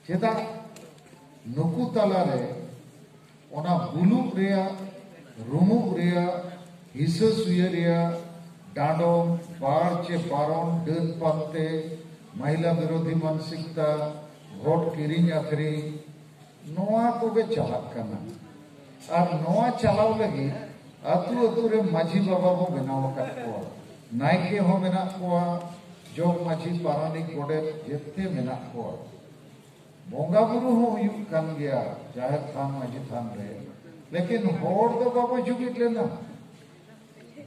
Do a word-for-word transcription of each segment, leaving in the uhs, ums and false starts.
ᱪᱮᱫᱟᱜ ᱱᱩᱠᱩ ᱛᱟᱞᱟᱨᱮ ᱚᱱᱟ ᱵᱩᱞᱩᱜ ᱨᱮᱭᱟᱜ, ᱨᱩᱢᱩᱜ ᱨᱮᱭᱟᱜ, ᱦᱤᱥᱟᱹ ᱥᱩᱭᱟᱹ ᱨᱮᱭᱟᱜ, ᱰᱟᱸᱰᱚᱢ, ᱵᱟᱲ ᱪᱮ ᱵᱟᱨᱚᱱ, ᱰᱟᱹᱱ ᱯᱟᱱᱛᱮ, ᱢᱟᱦᱤᱞᱟ ᱵᱤᱨᱳᱫᱷᱤ ᱢᱟᱱᱥᱤᱠᱛᱟ, ᱵᱷᱳᱴ ᱠᱤᱨᱤᱧ ᱟᱹᱠᱷᱨᱤᱧ, ᱱᱚᱣᱟ ᱠᱚᱜᱮ ᱪᱟᱞᱟᱜ ᱠᱟᱱᱟ᱾ ᱟᱨ ᱱᱚᱣᱟ ᱪᱟᱞᱟᱣ ᱞᱟᱹᱜᱤᱫ ᱟᱹᱛᱩ ᱟᱹᱛᱩ ᱨᱮ ᱢᱟᱹᱡᱷᱤ ᱵᱟᱵᱟ ᱵᱚ ᱵᱮᱱᱟᱣ ᱟᱠᱟᱫ ᱠᱚᱣᱟ, ᱱᱟᱭᱠᱮ ᱦᱚᱸ ᱢᱮᱱᱟᱜ ᱠᱚᱣᱟ, ᱡᱚᱜᱽ ᱢᱟᱹᱡᱷᱤ, ᱯᱟᱨᱟᱱᱤᱠ, ᱜᱚᱰᱮᱛ ᱡᱮᱛᱮ ᱢᱮᱱᱟᱜ ᱠᱚᱣᱟ᱾ ᱵᱚᱸᱜᱟ ᱵᱩᱨᱩ ᱦᱚᱸ ᱦᱩᱭᱩᱜ ᱠᱟᱱ ᱜᱮᱭᱟ ᱡᱟᱦᱮᱨ ᱛᱷᱟᱱ, ᱢᱟᱹᱡᱷᱤ ᱛᱷᱟᱱ ᱨᱮ, ᱞᱮᱠᱤᱱ ᱦᱚᱲ ᱫᱚ ᱵᱟᱵᱚ ᱡᱩᱢᱤᱫ ᱞᱮᱱᱟ᱾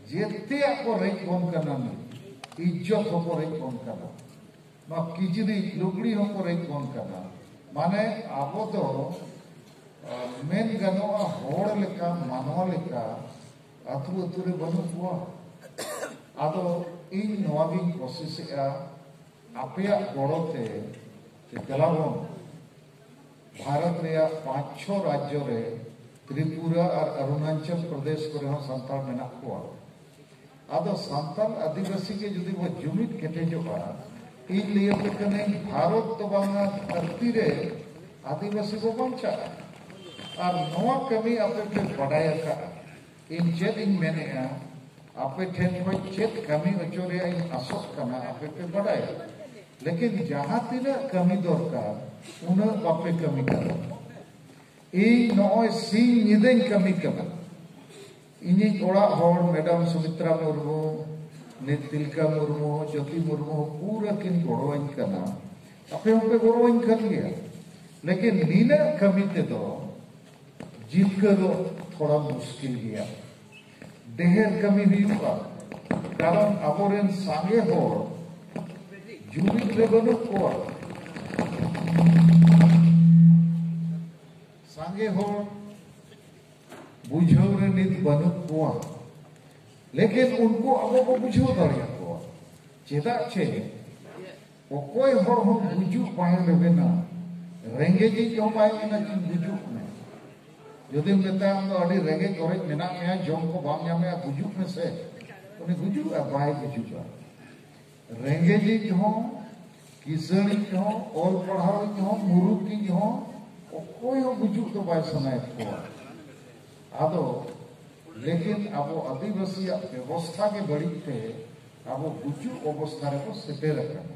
ᱡᱮᱛᱮᱭᱟᱜ ᱠᱚ ᱨᱮᱡ ᱵᱚᱱ ᱠᱟᱱᱟ, ᱤᱡᱽᱡᱚᱛ ᱦᱚᱸᱠᱚ ᱨᱮᱡ ᱵᱚᱱ ᱠᱟᱱᱟ, ᱱᱚᱣᱟ ᱠᱤᱪᱨᱤᱡ ᱞᱩᱜᱽᱲᱤ ᱦᱚᱸᱠᱚ ᱨᱮᱡ ᱵᱚᱱ ᱠᱟᱱᱟ᱾ ᱢᱟᱱᱮ ᱟᱵᱚ ᱫᱚ, ᱟᱸ, ᱢᱮᱱ ᱜᱟᱱᱚᱜᱼᱟ, ᱦᱚᱲ ᱞᱮᱠᱟ, ᱢᱟᱱᱣᱟ ᱞᱮᱠᱟ ᱟᱹᱛᱩ ᱟᱹᱛᱩ ᱨᱮ ᱵᱟᱹᱱᱩᱜ ᱠᱚᱣᱟ᱾ ᱟᱫᱚ ᱤᱧ ᱱᱚᱣᱟ ᱜᱤᱧ ᱠᱳᱥᱤᱥᱮᱜᱼᱟ, ᱟᱯᱮᱭᱟᱜ ᱜᱚᱲᱚ ᱛᱮ, ᱪᱮ ᱫᱮᱞᱟ ᱵᱚᱱ, ᱵᱷᱟᱨᱚᱛ ᱨᱮᱭᱟᱜ ᱯᱟᱸᱪ ᱪᱷᱚ ᱨᱟᱡᱽᱡᱚ ᱨᱮ, ᱛᱨᱤᱯᱩᱨᱟ ᱟᱨ ᱚᱨᱩᱱᱟᱪᱚᱞ ᱯᱨᱚᱫᱮᱥ ᱠᱚᱨᱮ ᱦᱚᱸ ᱥᱟᱱᱛᱟᱲ ᱢᱮᱱᱟᱜ ᱠᱚᱣᱟ᱾ ᱟᱫᱚ ᱥᱟᱱᱛᱟᱲ ᱟᱹᱫᱤᱵᱟᱹᱥᱤ ᱜᱮ ᱡᱩᱫᱤ ᱵᱚ ᱡᱩᱢᱤᱫ ᱠᱮᱴᱮᱡᱚᱜᱼᱟ, ᱤᱧ ᱞᱟᱹᱭ ᱟᱯᱮ ᱠᱟᱹᱱᱟᱹᱧ, ᱵᱷᱟᱨᱚᱛ ᱫᱚ ᱵᱟᱝᱟ, ᱫᱷᱟᱹᱨᱛᱤ ᱨᱮ ᱟᱹᱫᱤᱵᱟᱹᱥᱤ ᱵᱚ ᱵᱟᱧᱪᱟᱜᱼᱟ᱾ ᱟᱨ ᱱᱚᱣᱟ ᱠᱟᱹᱢᱤ ᱟᱯᱮ ᱯᱮ ᱵᱟᱰᱟᱭ ᱟᱠᱟᱫᱼᱟ, ᱤᱧ ᱪᱮᱫ ᱤᱧ ᱢᱮᱱᱮᱫᱼᱟ, ᱟᱯᱮ ᱴᱷᱮᱱ ᱠᱷᱚᱱ ᱪᱮᱫ ᱠᱟᱹᱢᱤ ᱦᱚᱪᱚ ᱨᱮᱭᱟᱜ ᱤᱧ ᱟᱥᱚᱜ ᱠᱟᱱᱟ, ᱟᱯᱮ ᱯᱮ ᱵᱟᱰᱟᱭᱟ᱾ ᱞᱮᱠᱤᱱ ᱡᱟᱦᱟᱸ ᱛᱤᱱᱟᱹᱜ ᱠᱟᱹᱢᱤ ᱫᱚᱨᱠᱟᱨ, ᱩᱱᱟᱹᱜ ᱵᱟᱯᱮ ᱠᱟᱹᱢᱤ ᱠᱟᱱᱟ᱾ ᱤᱧ ᱱᱚᱜᱼᱚᱭ ᱥᱤᱧ ᱧᱤᱫᱟᱹᱧ ᱠᱟᱹᱢᱤ ᱠᱟᱱᱟ᱾ ᱤᱧᱤᱡ ᱚᱲᱟᱜ ᱦᱚᱲ ᱢᱮᱰᱟᱢ ᱥᱩᱢᱤᱛᱨᱟ ᱢᱩᱨᱢᱩ, ᱱᱤᱛ ᱛᱤᱞᱠᱟ ᱢᱩᱨᱢᱩ, ᱡᱳᱛᱤ ᱢᱩᱨᱢᱩ ᱦᱚᱸ ᱯᱩᱨᱟᱹ ᱠᱤᱱ ᱜᱚᱲᱚᱣᱟᱹᱧ ᱠᱟᱱᱟ᱾ ᱟᱯᱮ ᱦᱚᱸᱯᱮ ᱜᱚᱲᱚᱣᱟᱹᱧ ᱠᱟᱱ ᱜᱮᱭᱟ᱾ ᱞᱮᱠᱤᱱ ᱱᱤᱱᱟᱹᱜ ᱠᱟᱹᱢᱤ ᱛᱮᱫᱚ ᱡᱤᱛᱠᱟᱹᱨᱚᱜ ᱛᱷᱚᱲᱟ ᱢᱩᱥᱠᱤᱞ ᱜᱮᱭᱟ᱾ ᱰᱷᱮᱨ ᱠᱟᱹᱢᱤ ᱦᱩᱭᱩᱜᱼᱟ, ᱠᱟᱨᱚᱱ ᱟᱵᱚᱨᱮᱱ ᱥᱟᱸᱜᱮ ᱦᱚᱲ ᱡᱩᱢᱤᱫ ᱨᱮ ᱵᱟᱹᱱᱩᱜ ᱠᱚᱣᱟ᱾ ᱥᱟᱸᱜᱮ ᱦᱚᱲ ᱵᱩᱡᱷᱟᱹᱣ ᱨᱮ ᱱᱤᱛ ᱵᱟᱹᱱᱩᱜ ᱠᱚᱣᱟ, ᱞᱮᱠᱤᱱ ᱩᱱᱠᱩ ᱟᱵᱚ ᱵᱚ ᱵᱩᱡᱷᱟᱹᱣ ᱫᱟᱲᱮᱭᱟᱠᱚᱣᱟ᱾ ᱪᱮᱫᱟᱜ ᱪᱮ ᱚᱠᱚᱭ ᱦᱚᱲ ᱦᱚᱸ ᱜᱩᱡᱩᱜ ᱵᱟᱭ ᱨᱮᱵᱮᱱᱟ, ᱨᱮᱸᱜᱮᱡᱤᱡ ᱦᱚᱸ ᱵᱟᱭ ᱢᱮᱱᱟ ᱪᱮ ᱜᱩᱡᱩᱜ ᱢᱮ᱾ ᱡᱩᱫᱤᱢ ᱢᱮᱛᱟᱭᱟ, "ᱟᱢ ᱫᱚ ᱟᱹᱰᱤ ᱨᱮᱸᱜᱮᱡ ᱚᱨᱮᱡ ᱢᱮᱱᱟᱜ ᱢᱮᱭᱟ, ᱡᱚᱢ ᱠᱚ ᱵᱟᱢ ᱧᱟᱢᱮᱜᱼᱟ, ᱜᱩᱡᱩᱜ ᱢᱮᱥᱮ", ᱩᱱᱤ ᱜᱩᱡᱩᱜᱼᱟ? ᱵᱟᱭ ᱜᱩᱡᱩᱜᱼᱟ᱾ ᱨᱮᱸᱜᱮᱡᱤᱡ ᱦᱚᱸ ᱠᱤᱥᱟᱹᱬᱤᱡ ᱦᱚᱸ, ᱚᱞ ᱯᱟᱲᱦᱟᱣᱤᱡ ᱦᱚᱸ, ᱢᱩᱨᱩᱠᱤᱡ ᱦᱚᱸ, ᱚᱠᱚᱭ ᱦᱚᱸ ᱜᱩᱡᱩᱜ ᱫᱚ ᱵᱟᱭ ᱥᱟᱱᱟᱭᱮᱫ ᱠᱚᱣᱟ᱾ ᱟᱫᱚ ᱞᱮᱠᱤᱱ ᱟᱵᱚ ᱟᱹᱫᱤᱵᱟᱹᱥᱤᱭᱟᱜ ᱵᱮᱵᱚᱥᱛᱷᱟ ᱜᱮ ᱵᱟᱹᱲᱤᱡ ᱛᱮ ᱟᱵᱚ ᱜᱩᱡᱩᱜ ᱚᱵᱚᱥᱛᱷᱟ ᱨᱮᱵᱚ ᱥᱮᱴᱮᱨ ᱟᱠᱟᱱᱟ᱾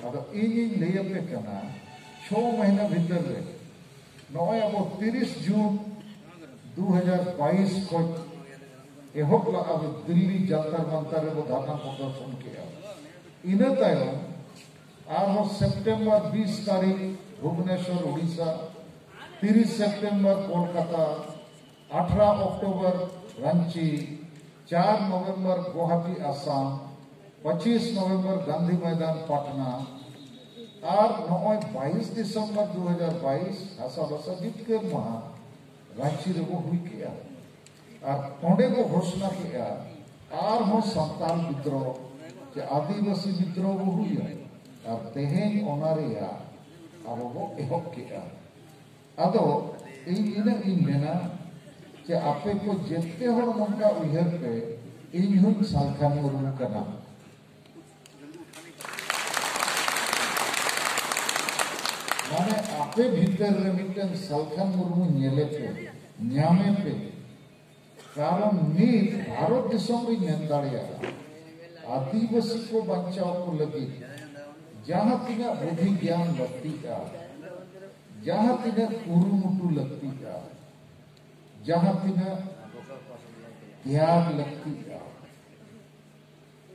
ᱟᱫᱚ ᱤᱧᱤᱧ ᱞᱟᱹᱭ ᱟᱯᱮ ᱠᱟᱱᱟ, ᱪᱷᱚ ᱢᱟᱹᱦᱱᱟᱹ ᱵᱷᱤᱛᱟᱹᱨ ᱨᱮ ᱱᱚᱜᱼᱚᱭ ᱟᱵᱚ ᱛᱤᱨᱤᱥ ᱡᱩᱱ ᱫᱩ ᱦᱟᱡᱟᱨ ᱵᱟᱭᱤᱥ ᱠᱷᱚᱱ ᱮᱦᱚᱵ ᱞᱟᱜᱼᱟ ᱵᱚ ᱫᱤᱞᱞᱤ ᱡᱟᱱᱛᱟᱨ ᱢᱟᱱᱛᱟᱨ ᱨᱮᱵᱚ ᱫᱷᱟᱨᱱᱟ ᱯᱨᱚᱫᱚᱨᱥᱚᱱ ᱠᱮᱜᱼᱟ᱾ ᱤᱱᱟᱹ ᱛᱟᱭᱚᱢ ᱟᱨᱦᱚᱸ ᱥᱮᱯᱴᱮᱢᱵᱚᱨ ᱵᱤᱥ ᱛᱟᱹᱨᱤᱠᱷ ᱵᱷᱩᱵᱽᱱᱮᱥᱚᱨ ᱩᱲᱤᱥᱥᱟ, ᱛᱤᱨᱤᱥ ᱥᱮᱯᱴᱮᱢᱵᱚᱨ ᱠᱳᱞᱠᱟᱛᱟ, ᱟᱴᱷᱨᱚ ᱚᱠᱴᱳᱵᱚᱨ ᱨᱟᱸᱪᱤ, ᱪᱟᱨ ᱱᱚᱵᱷᱮᱢᱵᱚᱨ ᱜᱩᱣᱟᱦᱟᱴᱤ ᱟᱥᱟᱢ, ᱯᱚᱸᱪᱤᱥ ᱱᱚᱵᱷᱮᱢᱵᱚᱨ ᱜᱟᱱᱫᱷᱤ ᱢᱚᱭᱫᱟᱱ ᱯᱟᱴᱱᱟ, ᱟᱨ ᱱᱚᱜᱼᱚᱭ ᱵᱟᱭᱤᱥ ᱰᱤᱥᱮᱢᱵᱚᱨ ᱫᱩ ᱦᱟᱡᱟᱨ ᱵᱟᱭᱤᱥ ᱦᱟᱥᱟ ᱵᱷᱟᱥᱟ ᱡᱤᱛᱠᱟᱹᱨ ᱢᱟᱦᱟ ᱨᱟᱸᱪᱤ ᱨᱮᱵᱚ ᱦᱩᱭ ᱠᱮᱜᱼᱟ᱾ ᱟᱨ ᱚᱸᱰᱮ ᱵᱚ ᱜᱷᱳᱥᱱᱟ ᱠᱮᱜᱼᱟ ᱟᱨᱦᱚᱸ ᱥᱟᱱᱛᱟᱲ ᱵᱤᱫᱽᱨᱳᱦ ᱪᱮ ᱟᱹᱫᱤᱵᱟᱹᱥᱤ ᱵᱤᱫᱽᱨᱳᱦ ᱵᱚ ᱦᱩᱭᱟ᱾ ᱟᱨ ᱛᱮᱦᱮᱧ ᱚᱱᱟ ᱨᱮᱭᱟᱜ ᱟᱵᱚ ᱵᱚ ᱮᱦᱚᱵ ᱠᱮᱜᱼᱟ᱾ ᱟᱫᱚ ᱤᱧ ᱤᱱᱟᱹᱜ ᱤᱧ ᱢᱮᱱᱟ ᱡᱮ ᱟᱯᱮ ᱠᱚ ᱡᱮᱛᱮ ᱦᱚᱲ ᱱᱚᱝᱠᱟ ᱩᱭᱦᱟᱹᱨ ᱯᱮ, ᱤᱧ ᱦᱚᱸᱧ ᱥᱟᱞᱠᱷᱟᱱ ᱢᱩᱨᱢᱩ ᱠᱟᱱᱟ᱾ ᱢᱟᱱᱮ ᱟᱯᱮ ᱵᱷᱤᱛᱟᱹᱨ ᱨᱮ ᱢᱤᱫᱴᱟᱝ ᱥᱟᱞᱠᱷᱟᱱ ᱢᱩᱨᱢᱩ ᱧᱮᱞᱮ ᱯᱮ, ᱧᱟᱢᱮ ᱯᱮ᱾ ᱠᱟᱨᱚᱱ ᱱᱤᱛ ᱵᱷᱟᱨᱚᱛ ᱫᱤᱥᱚᱢ ᱨᱤᱧ ᱢᱮᱱ ᱫᱟᱲᱮᱭᱟᱜᱼᱟ, ᱟᱹᱫᱤᱵᱟᱹᱥᱤ ᱠᱚ ᱵᱟᱧᱪᱟᱣ ᱠᱚ ᱞᱟᱹᱜᱤᱫ ᱡᱟᱦᱟᱸ ᱛᱤᱱᱟᱹᱜ ᱵᱩᱫᱷᱤ ᱜᱮᱭᱟᱱ ᱞᱟᱹᱠᱛᱤᱜᱼᱟ, ᱡᱟᱦᱟᱸ ᱛᱤᱱᱟᱹᱜ ᱠᱩᱨᱩᱢᱩᱴᱩ ᱞᱟᱹᱠᱛᱤᱜᱼᱟ, ᱡᱟᱦᱟᱸ ᱛᱤᱱᱟᱹᱜ ᱛᱮᱭᱟᱜ ᱞᱟᱹᱠᱛᱤᱜᱼᱟ,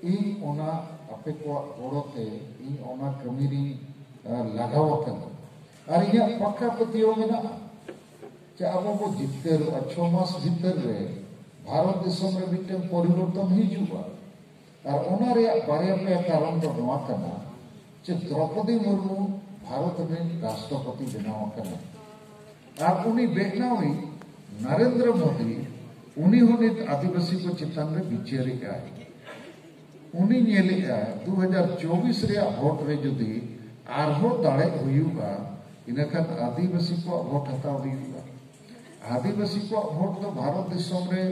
ᱤᱧ ᱚᱱᱟ ᱟᱯᱮ ᱠᱚᱣᱟᱜ ᱜᱚᱲᱚ ᱛᱮ ᱤᱧ ᱚᱱᱟ ᱠᱟᱹᱢᱤ ᱨᱤᱧ, ᱟ, ᱞᱟᱜᱟᱣ ᱟᱠᱟᱱᱟ᱾ ᱟᱨ ᱤᱧᱟᱹᱜ ᱯᱟᱠᱟ ᱯᱟᱹᱛᱭᱟᱹᱣ ᱢᱮᱱᱟᱜᱼᱟ ᱡᱮ ᱟᱵᱚ ᱵᱚ ᱡᱤᱛᱠᱟᱹᱨᱚᱜᱼᱟ᱾ ᱪᱷᱚ ᱢᱟᱥ ᱵᱷᱤᱛᱟᱹᱨ ᱨᱮ ᱵᱷᱟᱨᱚᱛ ᱫᱤᱥᱚᱢ ᱨᱮ ᱢᱤᱫᱴᱟᱝ ᱯᱚᱨᱤᱵᱚᱨᱛᱚᱱ ᱦᱤᱡᱩᱜᱼᱟ᱾ ᱟᱨ ᱚᱱᱟ ᱨᱮᱭᱟᱜ ᱵᱟᱨᱭᱟ ᱯᱮᱭᱟ ᱠᱟᱨᱚᱱ ᱫᱚ ᱱᱚᱣᱟ ᱠᱟᱱᱟ ᱡᱮ ᱫᱨᱚᱯᱚᱫᱤ ᱢᱩᱨᱢᱩ ᱵᱷᱟᱨᱚᱛ ᱨᱤᱱ ᱨᱟᱥᱴᱨᱚᱯᱚᱛᱤ ᱵᱮᱱᱟᱣ ᱟᱠᱟᱱᱟ᱾ ᱟᱨ ᱩᱱᱤ ᱵᱮᱱᱟᱣᱤᱡ ᱱᱟᱨᱮᱱᱫᱨᱚ ᱢᱳᱫᱤ, ᱩᱱᱤ ᱦᱚᱸ ᱱᱤᱛ ᱟᱹᱫᱤᱵᱟᱹᱥᱤ ᱠᱚ ᱪᱮᱛᱟᱱ ᱨᱮ ᱵᱤᱪᱟᱹᱨᱮᱜᱼᱟᱭ᱾ ᱩᱱᱤ ᱧᱮᱞᱮᱜᱼᱟ, ᱫᱩ ᱦᱟᱡᱟᱨ ᱪᱚᱵᱵᱤᱥ ᱨᱮᱭᱟᱜ ᱵᱷᱳᱴ ᱨᱮ ᱡᱩᱫᱤ ᱟᱨᱦᱚᱸ ᱫᱟᱲᱮ ᱦᱩᱭᱩᱜᱼᱟ, ᱤᱱᱟᱹᱠᱷᱟᱱ ᱟᱹᱫᱤᱵᱟᱹᱥᱤ ᱠᱚᱣᱟᱜ ᱵᱷᱳᱴ ᱦᱟᱛᱟᱣ ᱦᱩᱭᱩᱜᱼᱟ᱾ ᱟᱹᱫᱤᱵᱟᱹᱥᱤ ᱠᱚᱣᱟᱜ ᱵᱷᱳᱴ ᱫᱚ ᱵᱷᱟᱨᱚᱛ ᱫᱤᱥᱚᱢ ᱨᱮ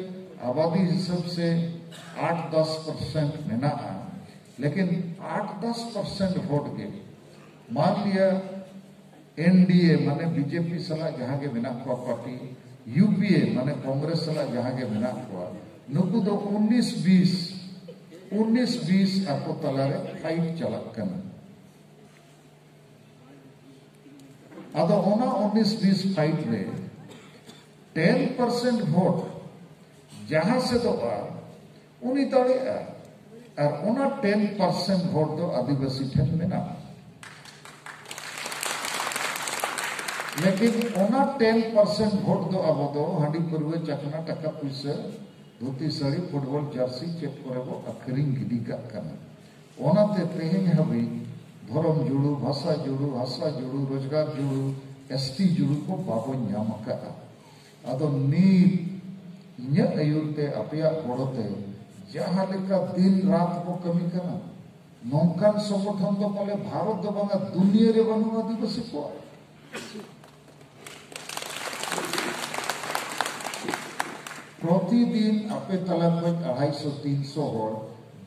ᱟᱵᱟᱫᱤ ᱦᱤᱥᱟᱹᱵ ᱥᱮ ᱟᱴ ᱫᱚᱥ ᱯᱟᱨᱥᱮᱱᱴ ᱢᱮᱱᱟᱜᱼᱟ, ᱞᱮᱠᱤᱱ ᱟᱴ ᱫᱚᱥ ᱯᱟᱨᱥᱮᱱᱴ ᱵᱷᱳᱴ ᱜᱮ ᱢᱟᱱ ᱞᱤᱭᱟ ᱮᱱᱰᱤᱮ ᱢᱟᱱᱮ ᱵᱤᱡᱮᱯᱤ ᱥᱟᱞᱟᱜ ᱡᱟᱦᱟᱸ ᱜᱮ ᱢᱮᱱᱟᱜ ᱠᱚᱣᱟ ᱯᱟᱨᱴᱤ, ᱭᱩᱯᱤᱮ ᱢᱟᱱᱮ ᱠᱚᱝᱜᱨᱮᱥ ᱥᱟᱞᱟᱜ ᱡᱟᱦᱟᱸ ᱜᱮ ᱢᱮᱱᱟᱜ ᱠᱚᱣᱟ, ᱱᱩᱠᱩ ᱫᱚ ᱩᱱᱤᱥ ᱵᱤᱥ, ᱩᱱᱤᱥ ᱵᱤᱥ ᱟᱠᱚ ᱛᱟᱞᱟᱨᱮ ᱯᱷᱟᱭᱤᱴ ᱪᱟᱞᱟᱜ ᱠᱟᱱᱟ᱾ ᱟᱫᱚ ᱚᱱᱟ ᱩᱱᱤᱥ ᱵᱤᱥ ᱯᱷᱟᱭᱤᱴ ᱨᱮ ᱴᱮᱱ ᱯᱟᱨᱥᱮᱱᱴ ᱵᱷᱳᱴ ᱡᱟᱦᱟᱸ ᱥᱮᱫᱚᱜᱼᱟ, ᱩᱱᱤ ᱫᱟᱲᱮᱭᱟᱜᱼᱟ᱾ ᱟᱨ ᱚᱱᱟ ᱴᱮᱱ ᱯᱟᱨᱥᱮᱱᱴ ᱵᱷᱳᱴ ᱫᱚ ᱟᱹᱫᱤᱵᱟᱹᱥᱤ ᱴᱷᱮᱱ ᱢᱮᱱᱟᱜᱼᱟ᱾ ᱞᱮᱠᱤᱱ ᱚᱱᱟ ᱴᱮᱱ ᱯᱟᱨᱥᱮᱱᱴ ᱵᱷᱳᱴ ᱫᱚ ᱟᱵᱚ ᱫᱚ ᱦᱟᱺᱰᱤ ᱯᱟᱹᱨᱣᱟᱹ, ᱪᱟᱠᱷᱱᱟ, ᱴᱟᱠᱟ ᱯᱩᱭᱥᱟᱹ, ᱫᱷᱩᱛᱤ ᱥᱟᱹᱲᱤ, ᱯᱷᱩᱴᱵᱚᱞ ᱡᱟᱨᱥᱤ ᱪᱮᱫ ᱠᱚᱨᱮ ᱵᱚ ᱟᱹᱠᱷᱨᱤᱧ ᱜᱤᱰᱤ ᱠᱟᱜ ᱠᱟᱱᱟ᱾ ᱚᱱᱟᱛᱮ ᱛᱮᱦᱮᱧ ᱦᱟᱹᱵᱤᱡ ᱫᱷᱚᱨᱚᱢ ᱡᱩᱲᱩ, ᱵᱷᱟᱥᱟ ᱡᱩᱲᱩ, ᱦᱟᱥᱟ ᱡᱩᱲᱩ, ᱨᱳᱡᱽᱜᱟᱨ ᱡᱩᱲᱩ, ᱮᱥᱴᱤ ᱡᱩᱲᱩ ᱠᱚ ᱵᱟᱵᱚ ᱧᱟᱢ ᱟᱠᱟᱫᱼᱟ᱾ ᱟᱫᱚ ᱱᱤᱛ ᱤᱧᱟᱹᱜ ᱟᱹᱭᱩᱨ ᱛᱮ, ᱟᱯᱮᱭᱟᱜ ᱜᱚᱲᱚ ᱛᱮ ᱡᱟᱦᱟᱸ ᱞᱮᱠᱟ ᱫᱤᱱ ᱨᱟᱛ ᱵᱚ ᱠᱟᱹᱢᱤ ᱠᱟᱱᱟ, ᱱᱚᱝᱠᱟᱱ ᱥᱚᱝᱜᱚᱴᱷᱚᱱ ᱫᱚ ᱯᱟᱞᱮ ᱵᱷᱟᱨᱚᱛ ᱫᱚ ᱵᱟᱝᱟ, ᱫᱩᱱᱤᱭᱟᱹ ᱨᱮ ᱵᱟᱹᱱᱩᱜᱼᱟ ᱟᱹᱫᱤᱵᱟᱹᱥᱤ ᱠᱚᱣᱟᱜ᱾ ᱯᱨᱚᱛᱤᱫᱤᱱ ᱟᱯᱮ ᱛᱟᱞᱟ ᱠᱷᱚᱱ ᱟᱲᱟᱭᱥᱚ ᱛᱤᱱᱥᱚ ᱦᱚᱲ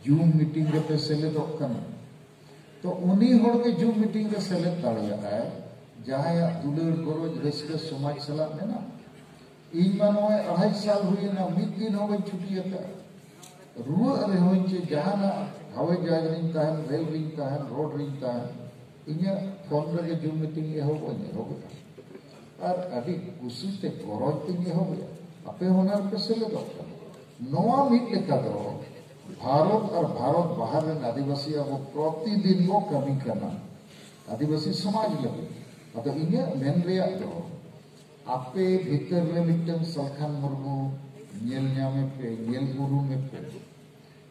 ᱡᱩᱢ ᱢᱤᱴᱤᱝ ᱨᱮᱯᱮ ᱥᱮᱞᱮᱫᱚᱜ ᱠᱟᱱᱟ᱾ ᱛᱚ ᱩᱱᱤ ᱦᱚᱲ ᱜᱮ ᱡᱩᱢ ᱢᱤᱴᱤᱝ ᱨᱮ ᱥᱮᱞᱮᱫ ᱫᱟᱲᱮᱭᱟᱜᱼᱟᱭ, ᱡᱟᱦᱟᱸᱭᱟᱜ ᱫᱩᱞᱟᱹᱲ ᱜᱚᱨᱚᱡᱽ ᱨᱟᱹᱥᱠᱟᱹ ᱥᱚᱢᱟᱡᱽ ᱥᱟᱞᱟᱜ ᱢᱮᱱᱟᱜ᱾ ᱤᱧ ᱢᱟ ᱱᱚᱜᱼᱚᱭ ᱟᱲᱟᱭ ᱥᱟᱞ ᱦᱩᱭᱮᱱᱟ, ᱢᱤᱫ ᱫᱤᱱ ᱦᱚᱸ ᱵᱟᱹᱧ ᱪᱷᱩᱴᱤ ᱟᱠᱟᱫᱼᱟ᱾ ᱨᱩᱣᱟᱹᱜ ᱨᱮᱦᱚᱸᱧ ᱪᱮ ᱡᱟᱦᱟᱱᱟᱜ ᱦᱟᱣᱟᱭ ᱡᱟᱦᱟᱡᱽ ᱨᱤᱧ ᱛᱟᱦᱮᱱ, ᱨᱮᱞ ᱨᱤᱧ ᱛᱟᱦᱮᱱ, ᱨᱳᱰ ᱨᱤᱧ ᱛᱟᱦᱮᱱ, ᱤᱧᱟᱹᱜ ᱯᱷᱳᱱ ᱨᱮᱜᱮ ᱡᱩᱢ ᱢᱤᱴᱤᱝ ᱮᱦᱚᱵᱚᱜ ᱤᱧ ᱮᱦᱚᱵᱮᱜᱼᱟ᱾ ᱟᱨ ᱟᱹᱰᱤ ᱠᱩᱥᱤ ᱛᱮ ᱜᱚᱨᱚᱡᱽ ᱛᱤᱧ ᱮᱦᱚᱵᱮᱜᱼᱟ᱾ ᱟᱯᱮ ᱦᱚᱸ ᱚᱱᱟ ᱨᱮᱯᱮ ᱥᱮᱞᱮᱫᱚᱜ ᱠᱟᱱᱟ᱾ ᱱᱚᱣᱟ ᱢᱤᱫ ᱞᱮᱠᱟ ᱫᱚ ᱵᱷᱟᱨᱚᱛ ᱟᱨ ᱵᱷᱟᱨᱚᱛ ᱵᱟᱦᱟᱨ ᱨᱮᱱ ᱟᱹᱫᱤᱵᱟᱹᱥᱤ ᱟᱵᱚ ᱯᱨᱚᱛᱤᱫᱤᱱ ᱵᱚ ᱠᱟᱹᱢᱤ ᱠᱟᱱᱟ ᱟᱹᱫᱤᱵᱟᱹᱥᱤ ᱥᱚᱢᱟᱡᱽ ᱞᱟᱹᱜᱤᱫ᱾ ᱟᱫᱚ ᱤᱧᱟᱹᱜ ᱢᱮᱱ ᱨᱮᱭᱟᱜ ᱫᱚ ᱟᱯᱮ ᱵᱷᱤᱛᱟᱹᱨ ᱨᱮ ᱢᱤᱫᱴᱟᱝ ᱥᱟᱞᱠᱷᱟᱱ ᱢᱩᱨᱢᱩ ᱧᱮᱞ ᱧᱟᱢᱮ ᱯᱮ, ᱧᱮᱞ ᱩᱨᱩᱢᱮ ᱯᱮ᱾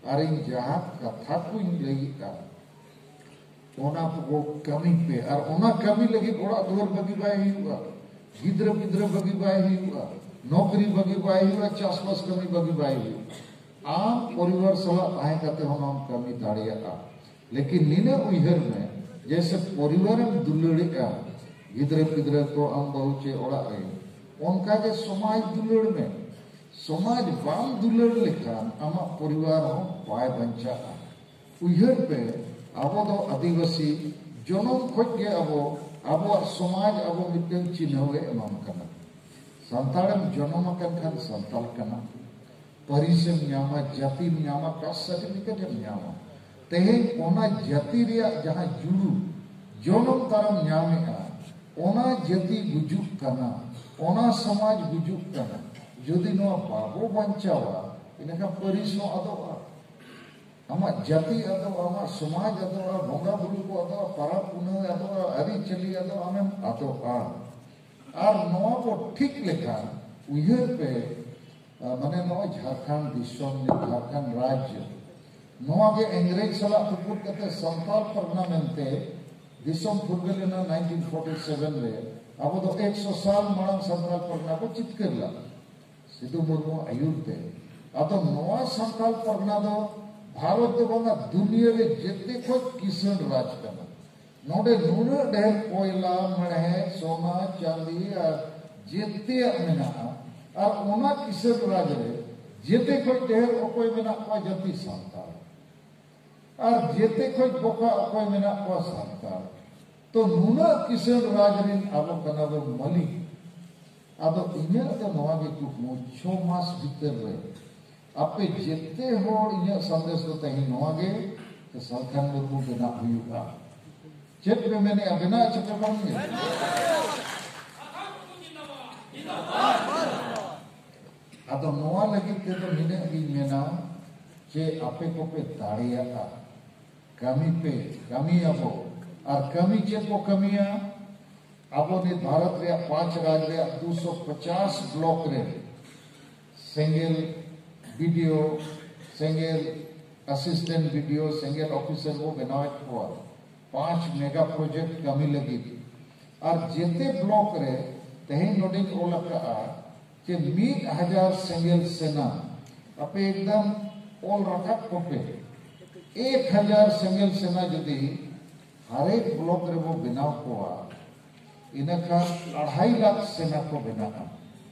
ᱟᱨ ᱤᱧ ᱡᱟᱦᱟᱸ ᱠᱟᱛᱷᱟ ᱠᱚᱧ ᱞᱟᱹᱭᱮᱫᱼᱟ, ᱚᱱᱟ ᱠᱚ ᱠᱟᱹᱢᱤ ᱯᱮ᱾ ᱟᱨ ᱚᱱᱟ ᱠᱟᱹᱢᱤ ᱞᱟᱹᱜᱤᱫ ᱚᱲᱟᱜ ᱫᱩᱣᱟᱹᱨ ᱵᱟᱹᱜᱤ ᱵᱟᱭ ᱦᱩᱭᱩᱜᱼᱟ, ᱜᱤᱫᱽᱨᱟᱹ ᱯᱤᱫᱽᱨᱟᱹ ᱵᱟᱹᱜᱤ ᱵᱟᱭ ᱦᱩᱭᱩᱜᱼᱟ, ᱱᱚᱠᱨᱤ ᱵᱟᱹᱜᱤ ᱵᱟᱭ ᱦᱩᱭᱩᱜᱼᱟ, ᱪᱟᱥᱵᱟᱥ ᱠᱟᱹᱢᱤ ᱵᱟᱹᱜᱤ ᱵᱟᱭ ᱦᱩᱭᱩᱜᱼᱟ᱾ ᱟᱢ ᱯᱚᱨᱤᱵᱟᱨ ᱥᱟᱞᱟᱜ ᱛᱟᱦᱮᱸ ᱠᱟᱛᱮ ᱦᱚᱸ ᱱᱚᱣᱟᱢ ᱠᱟᱹᱢᱤ ᱫᱟᱲᱮᱭᱟᱜᱼᱟ᱾ ᱞᱮᱠᱤᱱ ᱱᱤᱱᱟᱹᱜ ᱩᱭᱦᱟᱹᱨ ᱢᱮ, ᱡᱮᱭᱥᱮ ᱯᱚᱨᱤᱵᱟᱨᱮᱢ ᱫᱩᱞᱟᱹᱲᱮᱜᱼᱟ, ᱜᱤᱫᱽᱨᱟᱹ ᱯᱤᱫᱽᱨᱟᱹ ᱠᱚ, ᱟᱢ ᱵᱟᱹᱦᱩ ᱪᱮ ᱚᱲᱟᱜ ᱨᱮ, ᱚᱱᱠᱟᱜᱮ ᱥᱚᱢᱟᱡᱽ ᱫᱩᱞᱟᱹᱲ ᱢᱮ᱾ ᱥᱚᱢᱟᱡᱽ ᱵᱟᱢ ᱫᱩᱞᱟᱹᱲ ᱞᱮᱠᱷᱟᱱ ᱟᱢᱟᱜ ᱯᱚᱨᱤᱵᱟᱨ ᱦᱚᱸ ᱵᱟᱭ ᱵᱟᱧᱪᱟᱜᱼᱟ᱾ ᱩᱭᱦᱟᱹᱨ ᱯᱮ, ᱟᱵᱚ ᱫᱚ ᱟᱹᱫᱤᱵᱟᱹᱥᱤ ᱡᱚᱱᱚᱢ ᱠᱷᱚᱱ ᱜᱮ ᱟᱵᱚ, ᱟᱵᱚᱣᱟᱜ ᱥᱚᱢᱟᱡᱽ ᱟᱵᱚ ᱢᱤᱫᱴᱟᱝ ᱪᱤᱱᱦᱟᱹᱣ ᱮ ᱮᱢᱟᱢ ᱠᱟᱱᱟ᱾ ᱥᱟᱱᱛᱟᱲᱮᱢ ᱡᱚᱱᱚᱢ ᱟᱠᱟᱱ ᱠᱷᱟᱱ ᱥᱟᱱᱛᱟᱲ ᱠᱟᱱᱟ, ᱯᱟᱹᱨᱤᱥᱮᱢ ᱧᱟᱢᱟ, ᱡᱟᱹᱛᱤᱢ ᱧᱟᱢᱟ, ᱠᱟᱥᱴ ᱥᱟᱨᱴᱤᱯᱷᱤᱠᱮᱴ ᱮᱢ ᱧᱟᱢᱟ᱾ ᱛᱮᱦᱮᱧ ᱚᱱᱟ ᱡᱟᱹᱛᱤ ᱨᱮᱭᱟᱜ ᱡᱟᱦᱟᱸ ᱡᱩᱲᱩ ᱡᱚᱱᱚᱢ ᱛᱟᱨᱟᱢ ᱧᱟᱢᱮᱜᱼᱟ, ᱚᱱᱟ ᱡᱟᱹᱛᱤ ᱜᱩᱡᱩᱜ ᱠᱟᱱᱟ, ᱚᱱᱟ ᱥᱚᱢᱟᱡᱽ ᱜᱩᱡᱩᱜ ᱠᱟᱱᱟ᱾ ᱡᱩᱫᱤ ᱱᱚᱣᱟ ᱵᱟᱵᱚ ᱵᱟᱧᱪᱟᱣᱟ, ᱤᱱᱟᱹᱠᱷᱟᱱ ᱯᱟᱹᱨᱤᱥ ᱦᱚᱸ ᱟᱫᱚᱜᱼᱟ, ᱟᱢᱟᱜ ᱡᱟᱹᱛᱤ ᱟᱫᱚᱜᱼᱟ, ᱟᱢᱟᱜ ᱥᱚᱢᱟᱡᱽ ᱟᱫᱚᱜᱼᱟ, ᱵᱚᱸᱜᱟ ᱵᱩᱨᱩ ᱠᱚ ᱟᱫᱚᱜᱼᱟ, ᱯᱟᱨᱟᱵᱽ ᱯᱩᱱᱟᱹᱭ ᱟᱫᱚᱜᱼᱟ, ᱟᱹᱨᱤᱪᱟᱹᱞᱤ ᱟᱫᱚᱜᱼᱟ, ᱟᱢᱮᱢ ᱟᱫᱚᱜᱼᱟ᱾ ᱟᱨ ᱱᱚᱣᱟ ᱠᱚ ᱴᱷᱤᱠ ᱞᱮᱠᱷᱟᱱ ᱩᱭᱦᱟᱹᱨ ᱯᱮ, ᱟ, ᱢᱟᱱᱮ ᱱᱚᱜᱼᱚᱭ ᱡᱷᱟᱲᱠᱷᱚᱸᱰ ᱫᱤᱥᱚᱢ, ᱡᱷᱟᱲᱠᱷᱚᱸᱰ ᱨᱟᱡᱽ, ᱱᱚᱣᱟ ᱜᱮ ᱤᱝᱨᱮᱡᱽ ᱥᱟᱞᱟᱜ ᱛᱩᱯᱩᱫ ᱠᱟᱛᱮ ᱥᱟᱱᱛᱟᱲ ᱯᱟᱨᱜᱟᱱᱟ ᱢᱮᱱᱛᱮ ᱫᱤᱥᱚᱢ ᱯᱷᱩᱨᱜᱟᱹᱞ ᱮᱱᱟ ᱱᱟᱭᱤᱱᱴᱤᱱ ᱯᱷᱳᱨᱴᱤ ᱥᱮᱵᱷᱮᱱ ᱨᱮ᱾ ᱟᱵᱚ ᱫᱚ ᱮᱠᱥᱚ ᱥᱟᱞ ᱢᱟᱲᱟᱝ ᱥᱟᱱᱛᱟᱲ ᱯᱟᱨᱜᱟᱱᱟ ᱠᱚ ᱡᱤᱛᱠᱟᱹᱨ ᱞᱮᱫᱟ ᱥᱤᱫᱩ ᱢᱩᱨᱢᱩ ᱟᱹᱭᱩᱨ ᱛᱮ᱾ ᱟᱫᱚ ᱱᱚᱣᱟ ᱥᱟᱱᱛᱟᱲ ᱯᱟᱨᱜᱟᱱᱟ ᱫᱚ ᱵᱷᱟᱨᱚᱛ ᱫᱚ ᱵᱟᱝᱟ, ᱫᱩᱱᱤᱭᱟᱹ ᱨᱮ ᱡᱮᱛᱮ ᱠᱷᱚᱱ ᱠᱤᱥᱟᱹᱬ ᱨᱟᱡᱽ ᱠᱟᱱᱟ᱾ ᱱᱚᱰᱮ ᱱᱩᱱᱟᱹᱜ ᱰᱷᱮᱨ ᱠᱚᱭᱞᱟ, ᱢᱮᱬᱦᱮᱫ, ᱥᱚᱱᱟ, ᱪᱟᱸᱫᱤ ᱟᱨ ᱡᱮᱛᱮᱭᱟᱜ ᱢᱮᱱᱟᱜᱼᱟ᱾ ᱟᱨ ᱚᱱᱟ ᱠᱤᱥᱟᱹᱬ ᱨᱟᱡᱽ ᱨᱮ ᱡᱮᱛᱮ ᱠᱷᱚᱱ ᱰᱷᱮᱨ ᱚᱠᱚᱭ ᱢᱮᱱᱟᱜ ᱠᱚᱣᱟ? ᱡᱟᱹᱛᱤ ᱥᱟᱱᱛᱟᱲ᱾ ᱟᱨ ᱡᱮᱛᱮ ᱠᱷᱚᱱ ᱵᱚᱠᱟ ᱚᱠᱚᱭ ᱢᱮᱱᱟᱜ ᱠᱚᱣᱟ? ᱥᱟᱱᱛᱟᱲ᱾ ᱛᱚ ᱱᱩᱱᱟᱹᱜ ᱠᱤᱥᱟᱹᱬ ᱨᱟᱡᱽ ᱨᱤᱱ ᱟᱵᱚ ᱠᱟᱱᱟ ᱵᱚᱱ ᱢᱟᱹᱞᱤᱠ᱾ ᱟᱫᱚ ᱤᱧᱟᱹᱜ ᱫᱚ ᱱᱚᱣᱟ ᱜᱮ ᱠᱩᱠᱢᱩ, ᱪᱷᱚ ᱢᱟᱥ ᱵᱷᱤᱛᱟᱹᱨ ᱨᱮ ᱟᱯᱮ ᱡᱮᱛᱮ ᱦᱚᱲ, ᱤᱧᱟᱹᱜ ᱥᱟᱸᱫᱮᱥ ᱫᱚ ᱛᱮᱦᱮᱧ ᱱᱚᱣᱟ ᱜᱮ, ᱥᱟᱞᱠᱷᱟᱱ ᱢᱩᱨᱢᱩ ᱵᱮᱱᱟᱣ ᱦᱩᱭᱩᱜᱼᱟ᱾ ᱪᱮᱫ ᱯᱮ ᱢᱮᱱᱮᱜᱼᱟ? ᱵᱮᱱᱟᱣ ᱪᱮ ᱯᱮ ᱵᱟᱝ ᱜᱮ? ᱟᱫᱚ ᱱᱚᱣᱟ ᱞᱟᱹᱜᱤᱫ ᱛᱮᱫᱚ ᱱᱤᱱᱟᱹᱜ ᱜᱤᱧ ᱢᱮᱱᱟ ᱡᱮ ᱟᱯᱮ ᱠᱚᱯᱮ ᱫᱟᱲᱮᱭᱟᱜᱼᱟ, ᱠᱟᱹᱢᱤ ᱯᱮ, ᱠᱟᱹᱢᱤᱭᱟᱵᱚ᱾ ᱟᱨ ᱠᱟᱹᱢᱤ ᱪᱮᱫ ᱵᱚ ᱠᱟᱹᱢᱤᱭᱟ? ᱟᱵᱚ ᱱᱤᱛ ᱵᱷᱟᱨᱚᱛ ᱨᱮᱭᱟᱜ ᱯᱟᱸᱪ ᱨᱟᱡᱽ ᱨᱮᱭᱟᱜ ᱫᱩᱥᱚ ᱯᱚᱪᱟᱥ ᱵᱞᱚᱠ ᱨᱮ ᱥᱮᱸᱜᱮᱞ ᱵᱤᱰᱤᱳ, ᱥᱮᱸᱜᱮᱞ ᱟᱥᱤᱥᱴᱮᱱᱴ ᱵᱤᱰᱤᱳ, ᱥᱮᱸᱜᱮᱞ ᱚᱯᱷᱤᱥᱟᱨ ᱵᱚ ᱵᱮᱱᱟᱣᱮᱫ ᱠᱚᱣᱟ᱾ ᱯᱟᱸᱪ ᱢᱮᱜᱟ ᱯᱨᱚᱡᱮᱠᱴ ᱠᱟᱹᱢᱤ ᱞᱟᱹᱜᱤᱫ᱾ ᱟᱨ ᱡᱮᱛᱮ ᱵᱞᱚᱠ ᱨᱮ ᱛᱮᱦᱮᱧ ᱱᱚᱰᱮᱧ ᱚᱞ ᱟᱠᱟᱫᱼᱟ ᱡᱮ ᱢᱤᱫ ᱦᱟᱡᱟᱨ ᱥᱮᱸᱜᱮᱞ ᱥᱮᱱᱟ, ᱟᱯᱮ ᱮᱠᱫᱚᱢ ᱚᱞ ᱨᱟᱠᱟᱵ ᱠᱚᱯᱮ᱾ ᱮᱠ ᱦᱟᱡᱟᱨ ᱥᱮᱸᱜᱮᱞ ᱥᱮᱱᱟ ᱡᱩᱫᱤ ᱦᱟᱨᱮᱠ ᱵᱞᱚᱠ ᱨᱮᱵᱚ ᱵᱮᱱᱟᱣ ᱠᱚᱣᱟ, ᱤᱱᱟᱹᱠᱷᱟᱱ ᱟᱲᱦᱟᱭ ᱞᱟᱠᱷ ᱥᱮᱱᱟ ᱠᱚ ᱵᱮᱱᱟᱜᱼᱟ᱾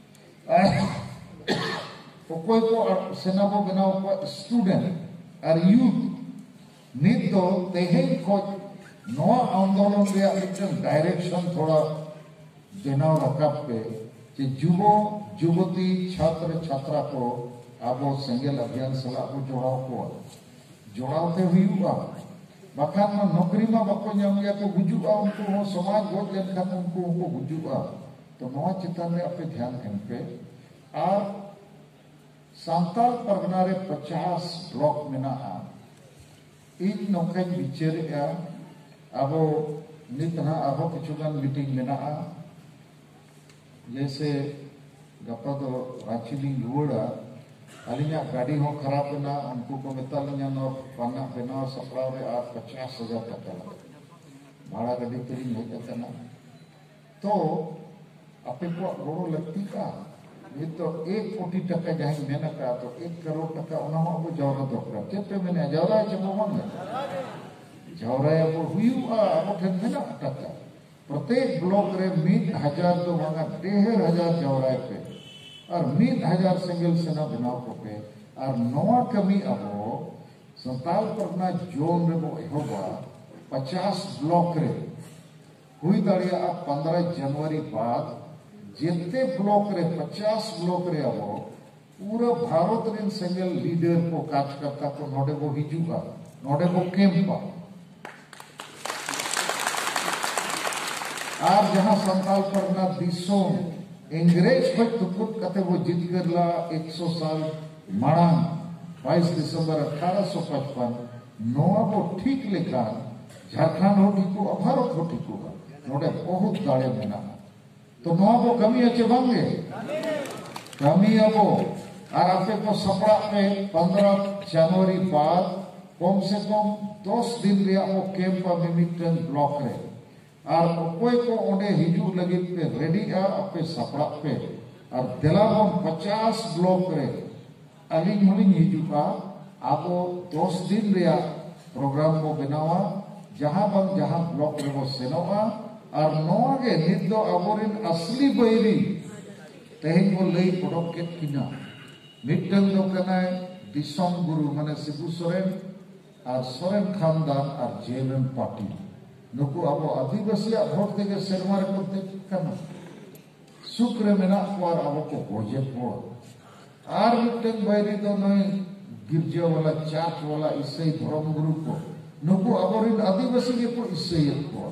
ᱟᱨ ᱚᱠᱚᱭ ᱠᱚ ᱟᱨ ᱥᱮᱱᱟ ᱵᱚ ᱵᱮᱱᱟᱣ ᱠᱚᱣᱟ? ᱥᱴᱩᱰᱮᱱᱴ ᱟᱨ ᱭᱩᱛᱷ᱾ ᱱᱤᱛ ᱫᱚ ᱛᱮᱦᱮᱧ ᱠᱷᱚᱱ ᱱᱚᱣᱟ ᱟᱱᱫᱳᱞᱚᱱ ᱨᱮᱭᱟᱜ ᱢᱤᱫᱴᱟᱝ ᱰᱟᱭᱨᱮᱠᱥᱚᱱ ᱛᱷᱚᱲᱟ ᱵᱮᱱᱟᱣ ᱨᱟᱠᱟᱵ ᱯᱮ, ᱡᱮ ᱡᱩᱵᱚ ᱡᱩᱵᱚᱛᱤ, ᱪᱷᱟᱛᱨᱚ ᱪᱷᱟᱛᱨᱟ ᱠᱚ ᱟᱵᱚ ᱥᱮᱸᱜᱮᱞ ᱚᱵᱷᱤᱭᱟᱱ ᱥᱟᱞᱟᱜ ᱵᱚ ᱡᱚᱲᱟᱣ ᱠᱚᱣᱟ᱾ ᱡᱚᱲᱟᱣ ᱛᱮ ᱦᱩᱭᱩᱜᱼᱟ, ᱵᱟᱠᱷᱟᱱ ᱢᱟ ᱱᱚᱠᱨᱤ ᱢᱟ ᱵᱟᱠᱚ ᱧᱟᱢ ᱜᱮᱭᱟ, ᱠᱚ ᱜᱩᱡᱩᱜᱼᱟ ᱩᱱᱠᱩ ᱦᱚᱸ, ᱥᱚᱢᱟᱡᱽ ᱜᱚᱡ ᱞᱮᱱᱠᱷᱟᱱ ᱩᱱᱠᱩ ᱦᱚᱸᱠᱚ ᱜᱩᱡᱩᱜᱼᱟ᱾ ᱛᱚ ᱱᱚᱣᱟ ᱪᱮᱛᱟᱱ ᱨᱮ ᱟᱯᱮ ᱫᱷᱮᱭᱟᱱ ᱮᱢ ᱯᱮ᱾ ᱟᱨ ᱥᱟᱱᱛᱟᱲ ᱯᱟᱨᱜᱟᱱᱟ ᱨᱮ ᱯᱚᱪᱟᱥ ᱵᱞᱚᱠ ᱢᱮᱱᱟᱜᱼᱟ᱾ ᱤᱧ ᱱᱚᱝᱠᱟᱧ ᱵᱤᱪᱟᱹᱨᱮᱜᱼᱟ, ᱟᱵᱚ ᱱᱤᱛ ᱱᱟᱦᱟᱜ ᱟᱨᱦᱚᱸ ᱠᱤᱪᱷᱩ ᱜᱟᱱ ᱢᱤᱴᱤᱝ ᱢᱮᱱᱟᱜᱼᱟ᱾ ᱡᱮᱭᱥᱮ ᱜᱟᱯᱟ ᱫᱚ ᱨᱟᱸᱪᱤ ᱞᱤᱧ ᱨᱩᱣᱟᱹᱲᱟ, ᱟᱹᱞᱤᱧᱟᱜ ᱜᱟᱹᱰᱤ ᱦᱚᱸ ᱠᱷᱟᱨᱟᱯ ᱮᱱᱟ, ᱩᱱᱠᱩ ᱠᱚ ᱢᱮᱛᱟ ᱞᱤᱧᱟ ᱱᱚᱣᱟ ᱯᱟᱱᱟ ᱵᱮᱱᱟᱣ ᱥᱟᱯᱲᱟᱣ ᱨᱮ ᱟᱨ ᱯᱚᱪᱟᱥ ᱦᱟᱡᱟᱨ ᱴᱟᱠᱟ ᱞᱟᱜᱟᱜᱼᱟ᱾ ᱵᱷᱟᱲᱟ ᱜᱟᱹᱰᱤ ᱛᱮᱞᱤᱧ ᱦᱮᱡ ᱟᱠᱟᱱᱟ᱾ ᱛᱚ ᱟᱯᱮ ᱠᱚᱣᱟᱜ ᱜᱚᱲᱚ ᱞᱟᱹᱠᱛᱤᱜᱼᱟ᱾ ᱱᱤᱛ ᱫᱚ ᱮᱠ ᱠᱳᱴᱤ ᱴᱟᱠᱟ ᱡᱟᱦᱟᱸᱧ ᱢᱮᱱ ᱟᱠᱟᱫ, ᱛᱚ ᱮᱠ ᱠᱟᱨᱳᱲ ᱴᱟᱠᱟ ᱚᱱᱟ ᱦᱚᱸ ᱟᱵᱚ ᱡᱟᱣᱨᱟ ᱫᱚᱨᱠᱟᱨ᱾ ᱪᱮᱫ ᱯᱮ ᱢᱮᱱᱟ, ᱡᱟᱣᱨᱟᱭᱟ ᱪᱮ ᱵᱟᱝ? ᱡᱟᱣᱨᱟᱭᱟᱵᱚ, ᱦᱩᱭᱩᱜᱼᱟ, ᱟᱵᱚ ᱴᱷᱮᱱ ᱢᱮᱱᱟᱜ ᱴᱟᱠᱟ᱾ ᱯᱨᱚᱛᱮᱠ ᱵᱞᱚᱠ ᱨᱮ ᱢᱤᱫ ᱦᱟᱡᱟᱨ ᱫᱚ ᱵᱟᱝᱟ, ᱰᱷᱮᱨ ᱦᱟᱡᱟᱨ ᱡᱟᱣᱨᱟᱭ ᱯᱮ᱾ ᱟᱨ ᱢᱤᱫ ᱦᱟᱡᱟᱨ ᱥᱮᱸᱜᱮᱞ ᱥᱮᱱᱟ ᱵᱮᱱᱟᱣ ᱠᱚᱯᱮ᱾ ᱟᱨ ᱱᱚᱣᱟ ᱠᱟᱹᱢᱤ ᱟᱵᱚ ᱥᱟᱱᱛᱟᱲ ᱯᱟᱨᱜᱟᱱᱟ ᱡᱳᱱ ᱨᱮᱵᱚ ᱮᱦᱚᱵᱟ, ᱯᱚᱪᱟᱥ ᱵᱞᱚᱠ ᱨᱮ᱾ ᱦᱩᱭ ᱫᱟᱲᱮᱭᱟᱜᱼᱟ ᱯᱚᱱᱫᱽᱨᱚ ᱡᱟᱱᱩᱣᱟᱨᱤ ᱵᱟᱫ ᱡᱮᱛᱮ ᱵᱞᱚᱠ ᱨᱮ, ᱯᱚᱪᱟᱥ ᱵᱞᱚᱠ ᱨᱮ ᱟᱵᱚ ᱯᱩᱨᱟᱹ ᱵᱷᱟᱨᱚᱛ ᱨᱮᱱ ᱥᱮᱸᱜᱮᱞ ᱞᱤᱰᱟᱨ ᱠᱚ, ᱠᱟᱨᱡᱚᱠᱚᱨᱛᱟ ᱠᱚ ᱱᱚᱰᱮ ᱵᱚ ᱦᱤᱡᱩᱜᱼᱟ, ᱱᱚᱰᱮ ᱵᱚ ᱠᱮᱢᱯᱟ᱾ ᱟᱨ ᱡᱟᱦᱟᱸ ᱥᱟᱱᱛᱟᱲ ᱯᱟᱨᱜᱟᱱᱟ ᱫᱤᱥᱚᱢ ᱤᱝᱨᱮᱡᱽ ᱠᱷᱚᱱ ᱛᱩᱯᱩᱫ ᱠᱟᱛᱮ ᱵᱚ ᱡᱤᱛᱠᱟᱹᱨ ᱞᱟ ᱮᱠᱥᱚ ᱥᱟᱞ ᱢᱟᱲᱟᱝ, ᱵᱟᱭᱤᱥ ᱰᱤᱥᱮᱢᱵᱚᱨ ᱟᱴᱷᱟᱨᱚᱥᱚ ᱯᱟᱸᱪᱯᱟᱱᱱᱚ, ᱱᱚᱣᱟ ᱵᱚ ᱴᱷᱤᱠ ᱞᱮᱠᱷᱟᱱ ᱡᱷᱟᱲᱠᱷᱚᱸᱰ ᱦᱚᱸ ᱴᱷᱤᱠᱚᱜᱼᱟ, ᱵᱷᱟᱨᱚᱛ ᱦᱚᱸ ᱴᱷᱤᱠᱚᱜᱼᱟ᱾ ᱱᱚᱰᱮ ᱵᱚᱦᱩᱛ ᱫᱟᱲᱮ ᱢᱮᱱᱟᱜᱼᱟ᱾ ᱛᱚ ᱱᱚᱣᱟ ᱵᱚ ᱠᱟᱹᱢᱤᱭᱟ ᱪᱮ ᱵᱟᱝ ᱜᱮ? ᱠᱟᱹᱢᱤᱭᱟᱵᱚ᱾ ᱟᱨ ᱟᱯᱮ ᱠᱚ ᱥᱟᱯᱲᱟᱜ ᱯᱮ, ᱯᱚᱱᱫᱽᱨᱚ ᱡᱟᱱᱩᱣᱟᱨᱤ ᱵᱟᱫ ᱠᱚᱢ ᱥᱮ ᱠᱚᱢ ᱫᱚᱥ ᱫᱤᱱ ᱨᱮᱭᱟᱜ ᱵᱚ ᱠᱮᱢᱯᱟ ᱢᱤᱢᱤᱫᱴᱟᱝ ᱵᱞᱚᱠ ᱨᱮ᱾ ᱟᱨ ᱚᱠᱚᱭ ᱠᱚ ᱚᱸᱰᱮ ᱦᱤᱡᱩᱜ ᱞᱟᱹᱜᱤᱫ ᱯᱮ ᱨᱮᱰᱤᱜᱼᱟ, ᱟᱯᱮ ᱥᱟᱯᱲᱟᱜ ᱯᱮ᱾ ᱟᱨ ᱫᱮᱞᱟ ᱵᱚᱱ ᱯᱚᱪᱟᱥ ᱵᱞᱚᱠ ᱨᱮ ᱟᱹᱞᱤᱧ ᱦᱚᱸᱞᱤᱧ ᱦᱤᱡᱩᱜᱼᱟ᱾ ᱟᱵᱚ ᱫᱚᱥ ᱫᱤᱱ ᱨᱮᱭᱟᱜ ᱯᱨᱳᱜᱨᱟᱢ ᱵᱚ ᱵᱮᱱᱟᱣᱟ, ᱡᱟᱦᱟᱸ ᱵᱟᱝ ᱡᱟᱦᱟᱸ ᱵᱞᱚᱠ ᱨᱮᱵᱚ ᱥᱮᱱᱚᱜᱼᱟ᱾ ᱟᱨ ᱱᱚᱣᱟ ᱜᱮ ᱱᱤᱛ ᱫᱚ ᱟᱵᱚᱨᱮᱱ ᱟᱥᱞᱤ ᱵᱟᱹᱭᱨᱤ ᱛᱮᱦᱮᱧ ᱵᱚ ᱞᱟᱹᱭ ᱚᱰᱚᱠ ᱠᱮᱫ ᱠᱤᱱᱟ᱾ ᱢᱤᱫᱴᱟᱝ ᱫᱚ ᱠᱟᱱᱟᱭ ᱫᱤᱥᱚᱢ ᱜᱩᱨᱩ, ᱢᱟᱱᱮ ᱥᱤᱵᱩ ᱥᱚᱨᱮᱱ, ᱟᱨ ᱥᱚᱨᱮᱱ ᱠᱷᱟᱱᱫᱟᱱ ᱟᱨ ᱡᱮ ᱮᱢ ᱮᱢ ᱯᱟᱨᱴᱤ᱾ ᱱᱩᱠᱩ ᱟᱵᱚ ᱟᱹᱫᱤᱵᱟᱹᱥᱤᱭᱟᱜ ᱵᱷᱳᱴ ᱛᱮᱜᱮ ᱥᱮᱨᱢᱟ ᱨᱮᱠᱚ ᱫᱮᱡ ᱠᱟᱱᱟ᱾ ᱥᱩᱠ ᱨᱮ ᱢᱮᱱᱟᱜ ᱠᱚᱣᱟ ᱟᱨ ᱟᱵᱚ ᱠᱚ ᱜᱚᱡᱮᱫ ᱠᱚᱣᱟ᱾ ᱟᱨ ᱢᱤᱫᱴᱮᱱ ᱵᱟᱹᱭᱨᱤ ᱫᱚ ᱱᱩᱭ ᱜᱤᱨᱡᱟᱹ ᱵᱟᱞᱟ, ᱪᱟᱨᱪ ᱵᱟᱞᱟ, ᱤᱥᱟᱹᱭ ᱫᱷᱚᱨᱚᱢ ᱜᱩᱨᱩ ᱠᱚ, ᱱᱩᱠᱩ ᱟᱵᱚᱨᱮᱱ ᱟᱹᱫᱤᱵᱟᱹᱥᱤ ᱜᱮᱠᱚ ᱤᱥᱟᱹᱭᱮᱫ ᱠᱚᱣᱟ᱾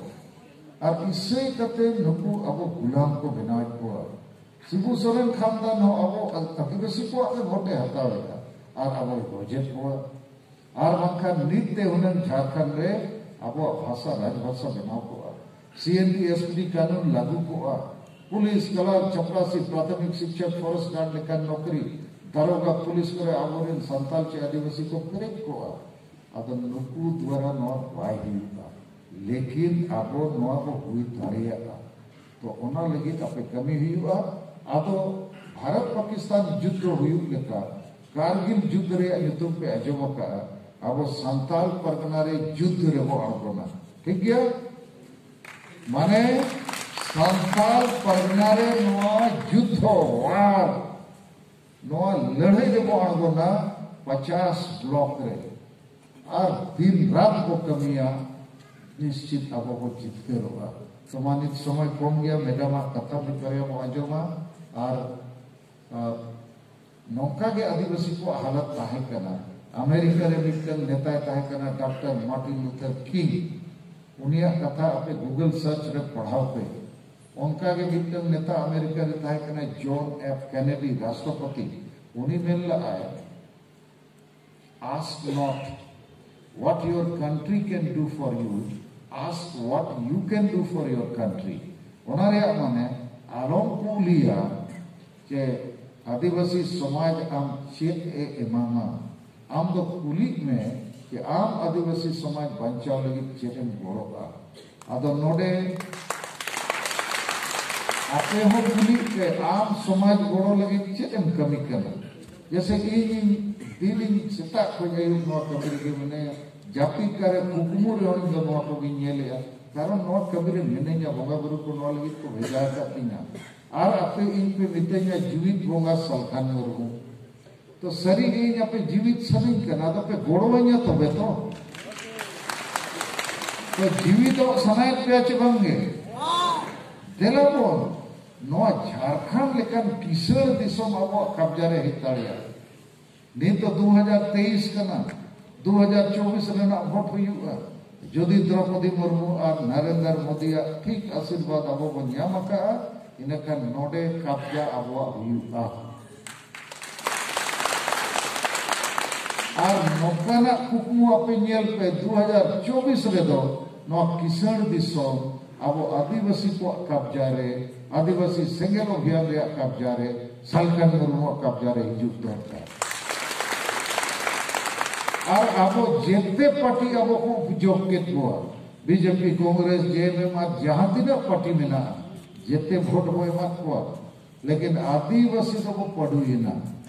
ᱟᱨ ᱤᱥᱟᱹᱭ ᱠᱟᱛᱮ ᱱᱩᱠᱩ ᱟᱵᱚ ᱜᱩᱞᱟᱢ ᱠᱚ ᱵᱮᱱᱟᱣᱮᱫ ᱠᱚᱣᱟ᱾ ᱥᱤᱵᱩ ᱥᱚᱨᱮᱱ ᱠᱷᱟᱱᱫᱟᱱ ᱦᱚᱸ ᱟᱵᱚ ᱟᱹᱫᱤᱵᱟᱹᱥᱤ ᱠᱚᱣᱟᱜ ᱜᱮ ᱵᱷᱳᱴᱮ ᱦᱟᱛᱟᱣᱮᱫᱟ ᱟᱨ ᱟᱵᱚᱭ ᱜᱚᱡᱮᱫ ᱠᱚᱣᱟ᱾ ᱟᱨ ᱵᱟᱝᱠᱷᱟᱱ ᱱᱤᱛ ᱛᱮ ᱦᱩᱱᱟᱹᱝ ᱡᱷᱟᱲᱠᱷᱚᱸᱰ ᱨᱮ ᱟᱵᱚᱣᱟᱜ ᱵᱷᱟᱥᱟ ᱨᱟᱡᱽᱵᱷᱟᱥᱟ ᱵᱮᱱᱟᱣ ᱠᱚᱜᱼᱟ, ᱥᱤ ᱮᱱ ᱰᱤ ᱮᱥ ᱯᱤ ᱰᱤ ᱠᱟᱹᱱᱩᱱ ᱞᱟᱹᱜᱩ ᱠᱚᱜᱼᱟ, ᱯᱩᱞᱤᱥ, ᱠᱟᱞᱟᱨ, ᱪᱟᱯᱨᱟᱥᱤ, ᱯᱨᱟᱛᱷᱚᱢᱤᱠ ᱥᱤᱠᱪᱷᱚᱠ, ᱯᱷᱚᱨᱮᱥᱴ ᱜᱟᱨᱰ ᱞᱮᱠᱟᱱ ᱱᱚᱠᱨᱤ, ᱫᱟᱨᱚᱜᱟ, ᱯᱩᱞᱤᱥ ᱠᱚᱨᱮ ᱟᱵᱚᱨᱮᱱ ᱥᱟᱱᱛᱟᱲ ᱪᱮ ᱟᱹᱫᱤᱵᱟᱹᱥᱤ ᱠᱚ ᱯᱮᱨᱮᱡ ᱠᱚᱜᱼᱟ᱾ ᱟᱫᱚ ᱱᱩᱠᱩ ᱫᱣᱟᱨᱟ ᱱᱚᱣᱟ ᱵᱟᱭ ᱦᱩᱭᱩᱜᱼᱟ, ᱞᱮᱠᱤᱱ ᱟᱵᱚ ᱱᱚᱣᱟ ᱵᱚ ᱦᱩᱭ ᱫᱟᱲᱮᱭᱟᱜᱼᱟ᱾ ᱛᱚ ᱚᱱᱟ ᱞᱟᱹᱜᱤᱫ ᱟᱯᱮ ᱠᱟᱹᱢᱤ ᱦᱩᱭᱩᱜᱼᱟ᱾ ᱟᱫᱚ ᱵᱷᱟᱨᱚᱛ ᱯᱟᱠᱤᱥᱛᱟᱱ ᱡᱩᱫᱽᱫᱷᱚ ᱦᱩᱭᱩᱜ ᱞᱮᱠᱟ ᱠᱟᱨᱜᱤᱞ ᱡᱩᱫᱽᱫᱷᱚ ᱨᱮᱭᱟᱜ ᱧᱩᱛᱩᱢ ᱯᱮ ᱟᱸᱡᱚᱢ ᱟᱠᱟᱫᱼᱟ, ᱟᱵᱚ ᱥᱟᱱᱛᱟᱲ ᱯᱟᱨᱜᱟᱱᱟ ᱨᱮ ᱡᱩᱫᱽᱫᱷᱚ ᱨᱮᱵᱚ ᱟᱬᱜᱚᱱᱟ, ᱴᱷᱤᱠ ᱜᱮᱭᱟ? ᱢᱟᱱᱮ ᱥᱟᱱᱛᱟᱲ ᱯᱟᱨᱜᱟᱱᱟ ᱨᱮ ᱱᱚᱣᱟ ᱡᱩᱫᱽᱫᱷᱚ ᱟᱨ ᱱᱚᱣᱟ ᱞᱟᱹᱲᱦᱟᱹᱭ ᱨᱮᱵᱚ ᱟᱬᱜᱚᱱᱟ ᱯᱚᱪᱟᱥ ᱵᱞᱚᱠ ᱨᱮ, ᱟᱨ ᱫᱤᱱ ᱨᱟᱛ ᱵᱚ ᱠᱟᱹᱢᱤᱭᱟ, ᱱᱤᱥᱪᱤᱛ ᱟᱵᱚ ᱵᱚ ᱡᱤᱛᱠᱟᱹᱨᱚᱜᱼᱟ᱾ ᱥᱚᱢᱟᱱᱤᱛ ᱥᱚᱢᱚᱭ ᱠᱚᱢ ᱜᱮᱭᱟ, ᱢᱮᱰᱟᱢᱟᱜ ᱠᱟᱛᱷᱟ ᱢᱤᱫ ᱵᱟᱨᱭᱟ ᱵᱚ ᱟᱸᱡᱚᱢᱟ᱾ ᱟᱨ, ᱟᱨ ᱱᱚᱝᱠᱟ ᱜᱮ ᱟᱹᱫᱤᱵᱟᱹᱥᱤ ᱠᱚᱣᱟᱜ ᱦᱟᱞᱚᱛ ᱛᱟᱦᱮᱸ ᱠᱟᱱᱟ᱾ ᱟᱢᱮᱨᱤᱠᱟ ᱨᱮ ᱢᱤᱫᱴᱟᱝ ᱱᱮᱛᱟᱭ ᱛᱟᱦᱮᱸ ᱠᱟᱱᱟ ᱰᱟᱠᱛᱟᱨ ᱢᱟᱨᱴᱤᱱ ᱞᱩᱛᱷᱟᱨ ᱠᱤᱝ᱾ ᱩᱱᱤᱭᱟᱜ ᱠᱟᱛᱷᱟ ᱟᱯᱮ ᱜᱩᱜᱚᱞ ᱥᱟᱨᱪ ᱨᱮ ᱯᱟᱲᱦᱟᱣ ᱯᱮ᱾ ᱚᱱᱠᱟ ᱜᱮ ᱢᱤᱫᱴᱟᱝ ᱱᱮᱛᱟ ᱟᱢᱮᱨᱤᱠᱟ ᱨᱮ ᱛᱟᱦᱮᱸ ᱠᱟᱱᱟ ᱡᱚᱱ ᱮᱯᱷ ᱠᱮᱱᱮᱰᱤ, ᱨᱟᱥᱴᱨᱚᱯᱚᱛᱤ᱾ ᱩᱱᱤ ᱢᱮᱱ ᱞᱟᱜᱼᱟᱭ, "Ask not what your country can do for you, ask what you can do for your country." ᱚᱱᱟ ᱨᱮᱭᱟᱜ ᱢᱟᱱᱮ, ᱟᱞᱚᱢ ᱠᱩᱞᱤᱭᱟ ᱡᱮ ᱟᱹᱫᱤᱵᱟᱹᱥᱤ ᱥᱚᱢᱟᱡᱽ ᱟᱢ ᱪᱮᱫ ᱮ ᱮᱢᱟᱢᱟ᱾ ᱟᱢ ᱫᱚ ᱠᱩᱞᱤᱜ ᱢᱮ ᱡᱮ ᱟᱢ ᱟᱹᱫᱤᱵᱟᱹᱥᱤ ᱥᱚᱢᱟᱡᱽ ᱵᱟᱧᱪᱟᱣ ᱞᱟᱹᱜᱤᱫ ᱪᱮᱫ ᱮᱢ ᱜᱚᱲᱚᱜᱼᱟ᱾ ᱟᱫᱚ ᱱᱚᱰᱮ ᱟᱯᱮ ᱦᱚᱸ ᱠᱩᱞᱤᱜ ᱯᱮ, ᱟᱢ ᱥᱚᱢᱟᱡᱽ ᱜᱚᱲᱚ ᱞᱟᱹᱜᱤᱫ ᱪᱮᱫ ᱮᱢ ᱠᱟᱹᱢᱤ ᱠᱟᱱᱟ? ᱡᱮᱭᱥᱮ ᱤᱧ ᱫᱤᱱᱤᱧ ᱥᱮᱛᱟᱜ ᱠᱷᱚᱱ ᱟᱹᱭᱩᱵ ᱱᱚᱣᱟ ᱠᱟᱹᱢᱤ ᱨᱮᱜᱮ ᱢᱮᱱᱟᱧᱟ, ᱡᱟᱹᱯᱤᱫ ᱠᱟᱨᱮ ᱠᱩᱠᱢᱩ ᱨᱮᱦᱚᱸ ᱤᱧ ᱫᱚ ᱱᱚᱣᱟ ᱠᱚᱜᱮᱧ ᱧᱮᱞᱮᱜᱼᱟ, ᱠᱟᱨᱚᱱ ᱱᱚᱣᱟ ᱠᱟᱹᱢᱤ ᱨᱮ ᱢᱤᱱᱟᱹᱧᱟ, ᱵᱚᱸᱜᱟ ᱵᱩᱨᱩ ᱠᱚ ᱱᱚᱣᱟ ᱞᱟᱹᱜᱤᱫ ᱠᱚ ᱵᱷᱮᱡᱟ ᱟᱠᱟᱫ ᱛᱤᱧᱟ᱾ ᱟᱨ ᱟᱯᱮ ᱤᱧ ᱯᱮ ᱢᱤᱛᱟᱹᱧᱟ ᱡᱤᱣᱤᱫ ᱵᱚᱸᱜᱟ ᱥᱟᱞᱠᱷᱟᱱ ᱢᱩᱨᱢᱩ, ᱛᱚ ᱥᱟᱹᱨᱤ ᱜᱮ ᱤᱧ ᱟᱯᱮ ᱡᱤᱣᱤᱫ ᱥᱟᱱᱟᱧ ᱠᱟᱱᱟ, ᱟᱫᱚ ᱯᱮ ᱜᱚᱲᱚᱣᱟᱹᱧᱟ ᱛᱚᱵᱮ ᱛᱚ᱾ ᱛᱚ ᱡᱤᱣᱤ ᱫᱚ ᱥᱟᱱᱟᱭᱮᱫ ᱯᱮᱭᱟ ᱪᱮ ᱵᱟᱝ ᱜᱮ? ᱫᱮᱞᱟ ᱵᱚᱱ, ᱱᱚᱣᱟ ᱡᱷᱟᱲᱠᱷᱚᱸᱰ ᱞᱮᱠᱟᱱ ᱠᱤᱥᱟᱹᱬ ᱫᱤᱥᱚᱢ ᱟᱵᱚᱣᱟᱜ ᱠᱟᱵᱽᱡᱟ ᱨᱮ ᱦᱮᱡ ᱫᱟᱲᱮᱭᱟᱜᱼᱟ᱾ ᱱᱤᱛ ᱫᱚ ᱫᱩ ᱦᱟᱡᱟᱨ ᱛᱮᱭᱤᱥ ᱠᱟᱱᱟ, ᱫᱩ ᱦᱟᱡᱟᱨ ᱪᱚᱵᱵᱤᱥ ᱨᱮᱱᱟᱜ ᱵᱷᱳᱴ ᱦᱩᱭᱩᱜᱼᱟ᱾ ᱡᱩᱫᱤ ᱫᱨᱚᱯᱚᱫᱤ ᱢᱩᱨᱢᱩ ᱟᱨ ᱱᱚᱨᱮᱱᱫᱨᱚ ᱢᱳᱫᱤᱭᱟᱜ ᱴᱷᱤᱠ ᱟᱥᱤᱨᱵᱟᱫᱽ ᱟᱵᱚ ᱵᱚᱱ ᱧᱟᱢ ᱟᱠᱟᱫᱼᱟ, ᱤᱱᱟᱹᱠᱷᱟᱱ ᱱᱚᱰᱮ ᱠᱟᱵᱽᱡᱟ ᱟᱵᱚᱣᱟᱜ ᱦᱩᱭᱩᱜᱼᱟ᱾ ᱟᱨ ᱱᱚᱝᱠᱟᱱᱟᱜ ᱠᱩᱠᱢᱩ ᱟᱯᱮ ᱧᱮᱞ ᱯᱮ, ᱫᱩ ᱦᱟᱡᱟᱨ ᱪᱚᱵᱵᱤᱥ ᱨᱮᱫᱚ ᱱᱚᱣᱟ ᱠᱤᱥᱟᱹᱬ ᱫᱤᱥᱚᱢ ᱟᱵᱚ ᱟᱹᱫᱤᱵᱟᱹᱥᱤ ᱠᱚᱣᱟᱜ ᱠᱟᱵᱽᱡᱟ ᱨᱮ, ᱟᱹᱫᱤᱵᱟᱹᱥᱤ ᱥᱮᱸᱜᱮᱞ ᱚᱵᱷᱤᱭᱟᱱ ᱨᱮᱭᱟᱜ ᱠᱟᱵᱽᱡᱟ ᱨᱮ, ᱥᱟᱞᱠᱷᱟᱱ ᱢᱩᱨᱢᱩᱣᱟᱜ ᱠᱟᱵᱽᱡᱟ ᱨᱮ ᱦᱤᱡᱩᱜ ᱫᱚᱨᱠᱟᱨ᱾ ᱟᱨ ᱟᱵᱚ ᱡᱮᱛᱮ ᱯᱟᱨᱴᱤ ᱟᱵᱚ ᱠᱚ ᱵᱩᱡᱷᱟᱹᱣ ᱠᱮᱫ ᱠᱚᱣᱟ, ᱵᱤᱡᱮᱯᱤ, ᱠᱚᱝᱜᱨᱮᱥ, ᱡᱮᱮᱢᱮᱢ ᱟᱨ ᱡᱟᱦᱟᱸ ᱛᱤᱱᱟᱹᱜ ᱯᱟᱨᱴᱤ ᱢᱮᱱᱟᱜᱼᱟ, ᱡᱮᱛᱮ ᱵᱷᱳᱴ ᱵᱚ ᱮᱢᱟᱫ ᱠᱚᱣᱟ, ᱞᱮᱠᱤᱱ ᱟᱹᱫᱤᱵᱟᱹᱥᱤ ᱫᱚᱠᱚ ᱯᱟᱹᱰᱩᱭᱮᱱᱟ᱾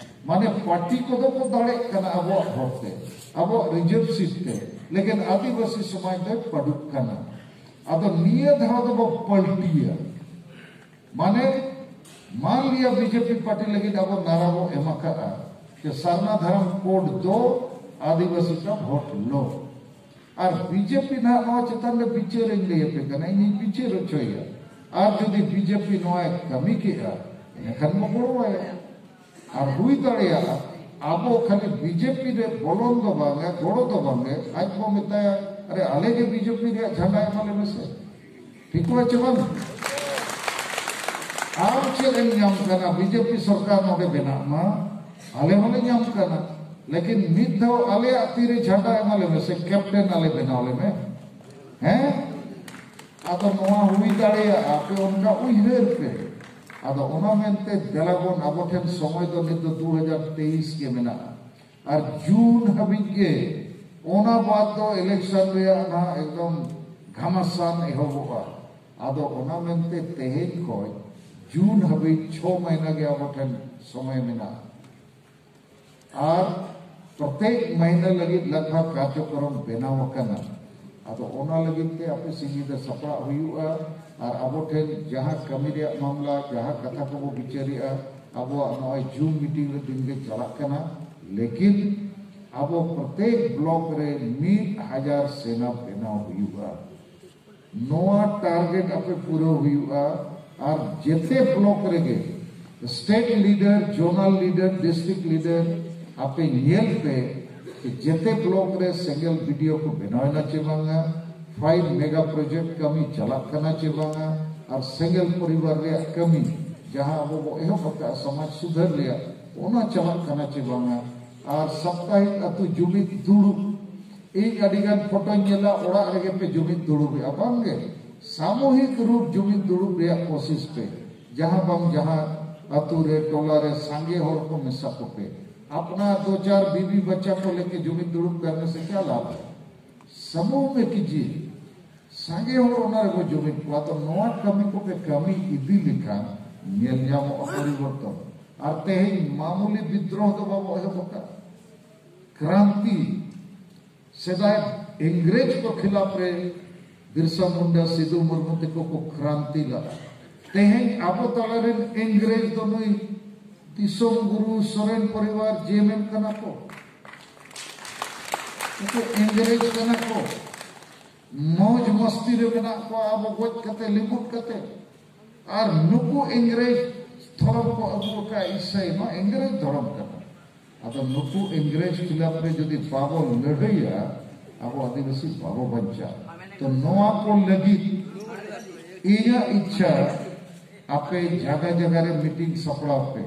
ᱢᱟᱱᱮ ᱯᱟᱨᱴᱤ ᱠᱚᱫᱚ ᱠᱚ ᱫᱟᱲᱮᱜ ᱠᱟᱱᱟ ᱟᱵᱚᱣᱟᱜ ᱵᱷᱳᱴ ᱛᱮ, ᱟᱵᱚᱣᱟᱜ ᱨᱤᱡᱟᱨᱵᱷ ᱥᱤᱴ ᱛᱮ, ᱞᱮᱠᱤᱱ ᱟᱹᱫᱤᱵᱟᱹᱥᱤ ᱥᱚᱢᱟᱡᱽ ᱫᱚᱭ ᱯᱟᱹᱰᱩᱜ ᱠᱟᱱᱟ᱾ ᱟᱫᱚ ᱱᱤᱭᱟᱹ ᱫᱷᱟᱣ ᱫᱚᱵᱚ ᱯᱟᱞᱴᱤᱭᱟ᱾ ᱢᱟᱱᱮ ᱢᱟᱱ ᱞᱤᱭᱟ ᱵᱤᱡᱮᱯᱤ ᱯᱟᱨᱴᱤ ᱞᱟᱹᱜᱤᱫ ᱟᱵᱚ ᱱᱟᱨᱟ ᱵᱚ ᱮᱢ ᱟᱠᱟᱫᱼᱟ ᱡᱮ ᱥᱟᱨᱱᱟ ᱫᱷᱚᱨᱚᱢ ᱠᱳᱰ ᱫᱚ, ᱟᱹᱫᱤᱵᱟᱹᱥᱤ ᱠᱟ ᱵᱷᱳᱴ ᱞᱚ᱾ ᱟᱨ ᱵᱤᱡᱮᱯᱤ ᱱᱟᱦᱟᱜ ᱱᱚᱣᱟ ᱪᱮᱛᱟᱱ ᱨᱮ ᱵᱤᱪᱟᱹᱨ ᱤᱧ ᱞᱟᱹᱭ ᱟᱯᱮ ᱠᱟᱱᱟ, ᱤᱧᱤᱧ ᱵᱤᱪᱟᱹᱨ ᱦᱚᱪᱚᱭᱟ᱾ ᱟᱨ ᱡᱩᱫᱤ ᱵᱤᱡᱮᱯᱤ ᱱᱚᱣᱟᱭ ᱠᱟᱹᱢᱤ ᱠᱮᱜᱼᱟ, ᱮᱱᱠᱷᱟᱱ ᱵᱚ ᱜᱚᱲᱚᱣᱟᱭᱟ᱾ ᱟᱨ ᱦᱩᱭ ᱫᱟᱲᱮᱭᱟᱜᱼᱟ ᱟᱵᱚ ᱠᱷᱟᱹᱞᱤ ᱵᱤᱡᱮᱯᱤ ᱨᱮ ᱵᱚᱞᱚᱱ ᱫᱚ ᱵᱟᱝᱟ, ᱜᱚᱲᱚ ᱫᱚ ᱵᱟᱝᱟ, ᱟᱡ ᱵᱚ ᱢᱮᱛᱟᱭᱟ, "ᱟᱨᱮ ᱟᱞᱮ ᱜᱮ ᱵᱤᱡᱮᱯᱤ ᱨᱮᱭᱟᱜ ᱡᱷᱟᱱᱰᱟ ᱮᱢᱟ ᱞᱮ ᱢᱮᱥᱮ᱾" ᱴᱷᱤᱠ ᱠᱚ ᱪᱮ ᱵᱟᱝ? ᱟᱢ ᱪᱮᱫ ᱮᱢ ᱧᱟᱢ ᱠᱟᱱᱟ? ᱵᱤᱡᱮᱯᱤ ᱥᱚᱨᱠᱟᱨ ᱱᱚᱰᱮ ᱵᱮᱱᱟᱜ ᱢᱟ, ᱟᱞᱮ ᱦᱚᱸᱞᱮ ᱧᱟᱢ ᱠᱟᱱᱟ, ᱞᱮᱠᱤᱱ ᱢᱤᱫ ᱫᱷᱟᱣ ᱟᱞᱮᱭᱟᱜ ᱛᱤᱨᱮ ᱡᱷᱟᱱᱰᱟ ᱮᱢᱟ ᱞᱮ ᱢᱮᱥᱮ, ᱠᱮᱯᱴᱮᱱ ᱟᱞᱮ ᱵᱮᱱᱟᱣ ᱞᱮ ᱢᱮ᱾ ᱦᱮᱸ, ᱟᱫᱚ ᱱᱚᱣᱟ ᱦᱩᱭ ᱫᱟᱲᱮᱭᱟᱜᱼᱟ, ᱟᱯᱮ ᱚᱱᱠᱟ ᱩᱭᱦᱟᱹᱨ ᱯᱮ᱾ ᱟᱫᱚ ᱚᱱᱟ ᱢᱮᱱᱛᱮ ᱫᱮᱞᱟ ᱵᱚᱱ, ᱟᱵᱚ ᱴᱷᱮᱱ ᱥᱚᱢᱚᱭ ᱫᱚ ᱱᱤᱛ ᱫᱚ ᱫᱩ ᱦᱟᱡᱟᱨ ᱛᱮᱭᱤᱥ ᱜᱮ ᱢᱮᱱᱟᱜᱼᱟ᱾ ᱟᱨ ᱡᱩᱱ ᱦᱟᱹᱵᱤᱡ ᱜᱮ, ᱚᱱᱟ ᱵᱟᱫ ᱫᱚ ᱤᱞᱮᱠᱥᱚᱱ ᱨᱮᱭᱟᱜ ᱱᱟᱦᱟᱜ ᱮᱠᱫᱚᱢ ᱜᱷᱟᱢᱟᱥᱟᱱ ᱮᱦᱚᱵᱚᱜᱼᱟ᱾ ᱟᱫᱚ ᱚᱱᱟ ᱢᱮᱱᱛᱮ ᱛᱮᱦᱮᱧ ᱠᱷᱚᱱ ᱡᱩᱱ ᱦᱟᱹᱵᱤᱡ ᱪᱷᱚ ᱢᱟᱹᱦᱱᱟᱹ ᱜᱮ ᱟᱵᱚ ᱴᱷᱮᱱ ᱥᱚᱢᱚᱭ ᱢᱮᱱᱟᱜᱼᱟ᱾ ᱟᱨ ᱯᱨᱚᱛᱮᱠ ᱢᱟᱹᱦᱱᱟᱹ ᱞᱟᱹᱜᱤᱫ ᱞᱟᱜᱽ ᱵᱷᱟᱜᱽ ᱠᱟᱨᱡᱚᱠᱨᱚᱢ ᱵᱮᱱᱟᱣ ᱟᱠᱟᱱᱟ᱾ ᱟᱫᱚ ᱚᱱᱟ ᱞᱟᱹᱜᱤᱫ ᱛᱮ ᱟᱯᱮ ᱥᱤᱧ ᱧᱤᱫᱟᱹ ᱥᱟᱯᱲᱟᱜ ᱦᱩᱭᱩᱜᱼᱟ᱾ ᱟᱨ ᱟᱵᱚ ᱴᱷᱮᱱ ᱡᱟᱦᱟᱸ ᱠᱟᱹᱢᱤ ᱨᱮᱭᱟᱜ ᱢᱟᱢᱞᱟ, ᱡᱟᱦᱟᱸ ᱠᱟᱛᱷᱟ ᱠᱚᱵᱚ ᱵᱤᱪᱟᱹᱨᱮᱜᱼᱟ, ᱟᱵᱚᱣᱟᱜ ᱱᱚᱜᱼᱚᱭ ᱡᱩᱢ ᱢᱤᱴᱤᱝ ᱨᱮ ᱫᱤᱱ ᱜᱮ ᱪᱟᱞᱟᱜ ᱠᱟᱱᱟ, ᱞᱮᱠᱤᱱ ᱟᱵᱚ ᱯᱨᱚᱛᱮᱠ ᱵᱞᱚᱠ ᱨᱮ ᱢᱤᱫ ᱦᱟᱡᱟᱨ ᱥᱮᱱᱟ ᱵᱮᱱᱟᱣ ᱦᱩᱭᱩᱜᱼᱟ᱾ ᱱᱚᱣᱟ ᱴᱟᱨᱜᱮᱴ ᱟᱯᱮ ᱯᱩᱨᱟᱹᱣ ᱦᱩᱭᱩᱜᱼᱟ᱾ ᱟᱨ ᱡᱮᱛᱮ ᱵᱞᱚᱠ ᱨᱮᱜᱮ state leader, zonal leader, district leader, ᱟᱯᱮ ᱧᱮᱞ ᱯᱮ ᱡᱮᱛᱮ ᱵᱞᱚᱠ ᱨᱮ ᱥᱮᱸᱜᱮᱞ ᱵᱤᱰᱤᱭᱳ ᱠᱚ ᱵᱮᱱᱟᱣ ᱮᱱᱟ ᱪᱮ ᱵᱟᱝᱟ, ᱯᱷᱟᱭᱤᱵ ᱢᱮᱜᱟ ᱯᱨᱚᱡᱮᱠᱴ ᱠᱟᱹᱢᱤ ᱪᱟᱞᱟᱜ ᱠᱟᱱᱟ ᱪᱮ ᱵᱟᱝᱟ, ᱟᱨ ᱥᱮᱸᱜᱮᱞ ᱯᱚᱨᱤᱵᱟᱨ ᱨᱮᱭᱟᱜ ᱠᱟᱹᱢᱤ ᱡᱟᱦᱟᱸ ᱟᱵᱚ ᱵᱚ ᱮᱦᱚᱵ ᱟᱠᱟᱫᱼᱟ ᱥᱚᱢᱟᱡᱽ ᱥᱩᱫᱷᱟᱹᱨ ᱨᱮᱭᱟᱜ, ᱚᱱᱟ ᱪᱟᱞᱟᱜ ᱠᱟᱱᱟ ᱪᱮ ᱵᱟᱝᱟ, ᱟᱨ ᱥᱟᱯᱛᱟᱦᱤᱠ ᱟᱹᱛᱩ ᱡᱩᱢᱤᱫ ᱫᱩᱲᱩᱵ, ᱤᱧ ᱟᱹᱰᱤ ᱜᱟᱱ ᱯᱷᱳᱴᱳᱧ ᱧᱮᱞᱟ, ᱚᱲᱟᱜ ᱨᱮᱜᱮ ᱯᱮ ᱡᱩᱢᱤᱫ ᱫᱩᱲᱩᱵᱮᱜᱼᱟ, ᱵᱟᱝᱜᱮ? ᱥᱟᱢᱩᱦᱤᱠ ᱨᱩᱯ ᱡᱩᱢᱤᱫ ᱫᱩᱲᱩᱵ ᱨᱮᱭᱟᱜ ᱠᱳᱥᱤᱥ ᱯᱮ, ᱡᱟᱦᱟᱸ ᱵᱟᱝ ᱡᱟᱦᱟᱸ ᱟᱹᱛᱩ ᱨᱮ, ᱴᱚᱞᱟ ᱨᱮ ᱥᱟᱸᱜᱮ ᱦᱚᱲ ᱠᱚ ᱢᱮᱥᱟ ᱠᱚᱯᱮ᱾ अपना दो चार बीवी बच्चा को लेके ᱡᱩᱢᱤᱫ ᱫᱩᱲᱩᱵ करने से क्या लाभ है? समूह में कीजिए, ᱥᱟᱸᱜᱮ ᱦᱚᱲ ᱚᱱᱟ ᱨᱮᱵᱚ ᱡᱩᱢᱤᱫ ᱠᱚᱣᱟ᱾ ᱛᱚ ᱱᱚᱣᱟ ᱠᱟᱹᱢᱤ ᱠᱚᱯᱮ ᱠᱟᱹᱢᱤ ᱤᱫᱤ ᱞᱮᱠᱷᱟᱱ ᱧᱮᱞ ᱧᱟᱢᱚᱜᱼᱟ ᱯᱚᱨᱤᱵᱚᱨᱛᱚᱱ᱾ ᱟᱨ ᱛᱮᱦᱮᱧ ᱢᱟᱢᱩᱞᱤ ᱵᱤᱫᱽᱨᱳᱦ ᱫᱚ ᱵᱟᱵᱚ ᱮᱦᱚᱵ ᱟᱠᱟᱫ, ᱠᱨᱟᱱᱛᱤ᱾ ᱥᱮᱫᱟᱭ ᱤᱝᱨᱮᱡᱽ ᱠᱚ ᱠᱷᱤᱞᱟᱯ ᱨᱮ ᱵᱤᱨᱥᱟ ᱢᱩᱱᱰᱟ, ᱥᱤᱫᱩ ᱢᱩᱨᱢᱩ ᱛᱮᱠᱚ ᱠᱚ ᱠᱨᱟᱱᱛᱤ ᱞᱮᱫᱟ᱾ ᱛᱮᱦᱮᱧ ᱟᱵᱚ ᱛᱟᱞᱟᱨᱮᱱ ᱤᱝᱨᱮᱡᱽ ᱫᱚ ᱱᱩᱭ ᱫᱤᱥᱚᱢ ᱜᱩᱨᱩ ᱥᱚᱨᱮᱱ ᱯᱚᱨᱤᱵᱟᱨ ᱡᱮ ᱮᱢ ᱠᱟᱱᱟ ᱠᱚ᱾ ᱱᱩᱠᱩ ᱤᱝᱨᱮᱡᱽ ᱠᱟᱱᱟ ᱠᱚ᱾ ᱢᱚᱡᱽ ᱢᱚᱥᱛᱤ ᱨᱮ ᱢᱮᱱᱟᱜ ᱠᱚᱣᱟ, ᱟᱵᱚ ᱜᱚᱡ ᱠᱟᱛᱮ ᱞᱤᱸᱵᱩᱫ ᱠᱟᱛᱮ᱾ ᱟᱨ ᱱᱩᱠᱩ ᱤᱝᱨᱮᱡᱽ ᱫᱷᱚᱨᱚᱢ ᱠᱚ ᱟᱹᱜᱩ ᱟᱠᱟᱫ, ᱤᱥᱟᱹᱭ ᱱᱚᱣᱟ ᱤᱝᱨᱮᱡᱽ ᱫᱷᱚᱨᱚᱢ ᱠᱟᱱᱟ᱾ ᱟᱫᱚ ᱱᱩᱠᱩ ᱤᱝᱨᱮᱡᱽ ᱠᱷᱤᱞᱟᱯ ᱨᱮ ᱡᱩᱫᱤ ᱵᱟᱵᱚ ᱞᱟᱹᱲᱦᱟᱹᱭᱟ, ᱟᱵᱚ ᱟᱹᱫᱤᱵᱟᱹᱥᱤ ᱵᱟᱵᱚ ᱵᱟᱧᱪᱟᱜᱼᱟ᱾ ᱛᱚ ᱱᱚᱣᱟ ᱠᱚ ᱞᱟᱹᱜᱤᱫ ᱤᱧᱟᱹᱜ ᱤᱪᱪᱷᱟ, ᱟᱯᱮ ᱡᱟᱭᱜᱟ ᱡᱟᱭᱜᱟ ᱨᱮ ᱢᱤᱴᱤᱝ ᱥᱟᱯᱲᱟᱣ ᱯᱮ,